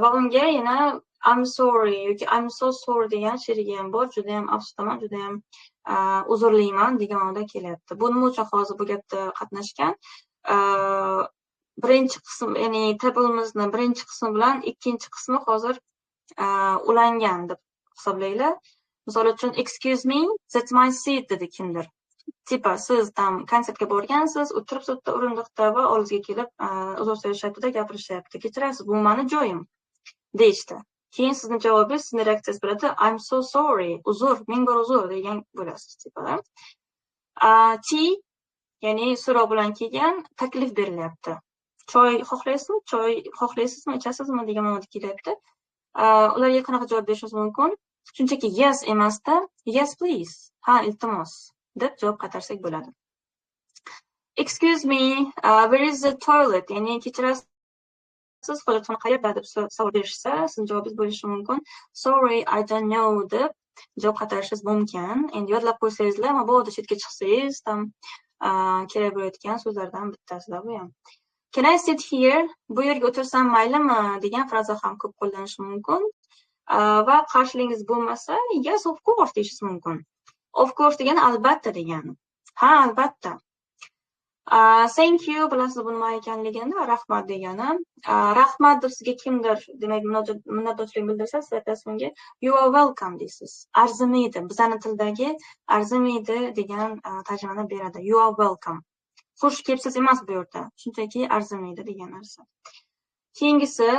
Speaker 1: Va unga yana "I'm sorry" yoki "I'm so sorry" degan sherigi ham bor. Judayam afsusdaman, judayam uzrliman degan ma'noda kelyapti. Bu nima uchun hozir bu gapda qatnashgan? Birinchi qism, ya'ni tabelimizni birinchi qismi bilan ikkinchi qismi hozir ulangan deb hisoblanglar. Misol uchun, "Excuse me, that's my seat" dedi kimdir. Типа siz там konsertga borgansiz, o'tiribsiz bitta o'rindiqda va oldingizga kelib uzr so'rashyapti-da, gapirishyapti. "Kechirasiz, bu mani joyim", deyishdi. Keyin sizni javobingiz, sizni reaksiyangiz bo'ladi: "I'm so sorry", uzr, ming bor uzr degan bo'lasiz типа. Tea, ya'ni so'rov bilan kelgan, taklif berilyapti. Choy xohlaysizmi? Choy xohlaysizmi, ichasizmi degan ma'noda kelyapti. Ularga qanaqa javob berishingiz mumkin? Shunchaki "yes" emasda, "Yes, please". Ha, iltimos deb javob qaytarsak bo'ladi. "Excuse me, where is the toilet?" Ya'ni kechirasiz, hojatxona qayerda deb savol berishsa, sizni javobingiz bo'lishi mumkin: "Sorry, I don't know" deb javob qaytarishingiz mumkin. Endi yodlab qo'ysangizlar, mabodo chetga chiqsangiz, там kerak bo'layotgan so'zlardan bittasida bu ham. "Can I sit here?" Bu yerga o'tirsam maylimi degan fraza ham ko'p qo'llanishi mumkin. Va qarshiligingiz bo'lmasa, "Yes, of course" deyishingiz mumkin. "Of course" degani albatta degani. Ha, albatta. "Thank you", bilasiz bu nima ekanligini, rahmat degani. Rahmat deb sizga kimdir, demak, minnatdorchilik bildirsa, siz aytasiz unga "You are welcome" deysiz. Arzimaydi. Bizani tildagi arzimaydi degan tarjimani beradi. "You are welcome". Xush kelibsiz emas bu yerda. Shunchaki arzimaydi degan narsa. Keyingisi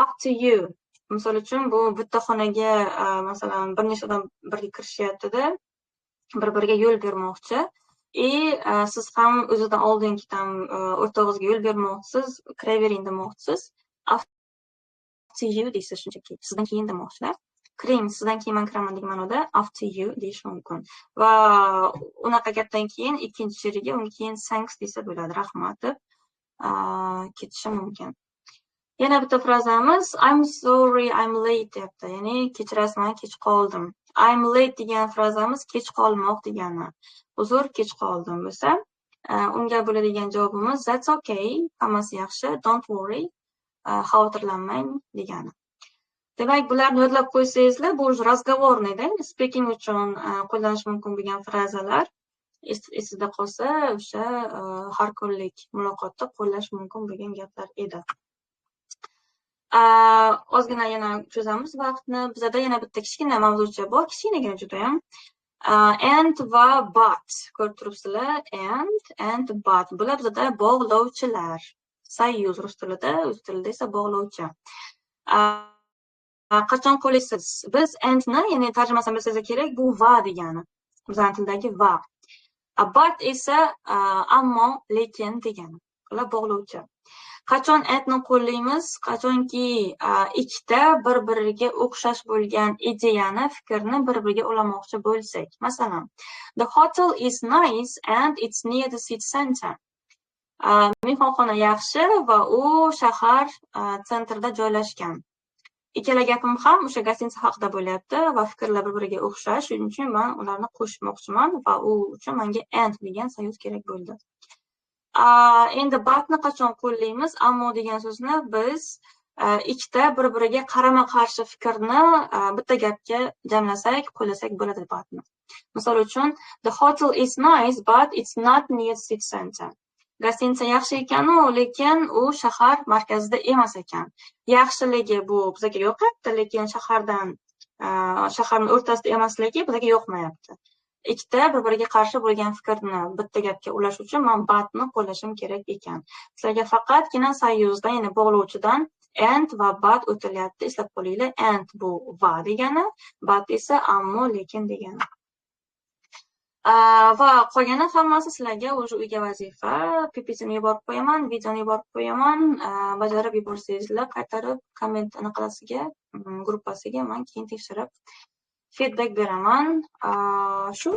Speaker 1: "after you". Misol uchun, bu bitta xonaga masalan, bir nechta odam birga kirishyapti-da, bir-biriga yo'l bermoqchi. И siz ham o'zidan oldingi там o'rtog'ingizga yo'l bermoqchisiz, kiravering demoqchisiz. "After you" deysiz shunchaki. Sizdan keyin demoqchilar. Kiring, sizdan keyin man kiraman degan ma'noda "after you" deyish mumkin. Va unaqa gapdan keyin ikkinchi sherigi unga keyin "thanks" desa bo'ladi, rahmat deb ketishi mumkin. Yana bitta frazamiz "I'm sorry I'm late" deyapti. Ya'ni kechirasiz, man kech qoldim. "I'm late" degan frazamiz kech qolmoq degani. Uzr, kech qoldim bo'lsa, unga bo'ladigan javobimiz "That's okay", hammasi yaxshi, "don't worry", xavotirlanmang degani. Demak, bularni yodlab qo'ysangizlar, bu уже разговорный da, speaking uchun qo'llanish mumkin bo'lgan frazalar esida qolsa, o'sha har kunlik muloqotda qo'llash mumkin bo'lgan gaplar edi. Ozgina yana cho'zamiz vaqtni. Bizada yana bitta kichkina mavzucha bor, kichkinagina judayam. And va but ko'rib turibsizlar. And, but. Bular bizada bog'lovchilar. Союз rus tilida, o'z tilida esa bog'lovchi. Qachon qo'llaysiz? Biz andni, ya'ni tarjimasini bilsangiz kerak, bu "va" degani. Bizning tildagi "va". But esa "ammo", "lekin" degani. Ular bog'lovchi. Qachon andni qo'llaymiz? Qachonki ikkita bir-biriga o'xshash bo'lgan ideyani, fikrni bir-biriga ulamoqchi bo'lsak. Masalan, "The hotel is nice and it's near the city center." Mehmonxona yaxshi va u shahar центр ida joylashgan. Ikkala gapim ham o'sha гостиница haqida bo'lyapti va fikrlar bir-biriga o'xshash. Shuning uchun men ularni qo'shmoqchiman va u uchun menga and degan союз kerak bo'ldi. Endi butni qachon qo'llaymiz? "Ammo" degan so'zni biz ikkita bir-biriga qarama-qarshi fikrni bitta gapga jamlasak, qo'llasak bo'ladi butni. Misol uchun, "The hotel is nice, but it's not near city center." Гостиница yaxshi ekan-u, lekin u shahar markazida emas ekan. Yaxshiligi bu bizga yoqyapti, lekin shaharning o'rtasida emasligi bizga yoqmayapti. Ikkita bir-biriga qarshi bo'lgan fikrni bitta gapga ulash uchun men butni qo'llashim kerak ekan. Sizlarga faqatgina союз dan, ya'ni bog'lovchidan and va but o'tilyapti. Eslab qolinglar, and bu "va" degani, but esa "ammo", "lekin" degani. Va qolgani hammasi sizlarga уже uyga vazifa. PPTni yuborib qo'yaman, videoni yuborib qo'yaman. Bajarib yuborsangizlar, qaytarib komment anaqasiga, gruppasiga man keyin tekshirib feedback beraman. Shu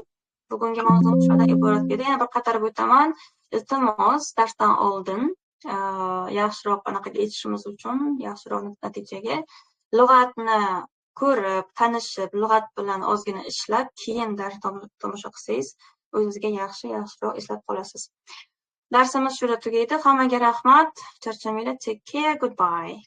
Speaker 1: bugungi mavzumiz shundan iborat edi. Yana bir qaytarib o'taman. Iltimos, darsdan oldin yaxshiroq anaqaga yetishimiz uchun, yaxshiroq natijaga lug'atni ko'rib, tanishib, lug'at bilan ozgina ishlab, keyin dars tomosha qilsangiz, o'zingizga yaxshi, yaxshiroq eslab qolasiz. Darsimiz shu yerda tugaydi. Hammaga rahmat. Charchamanglar. Take care. Goodbye.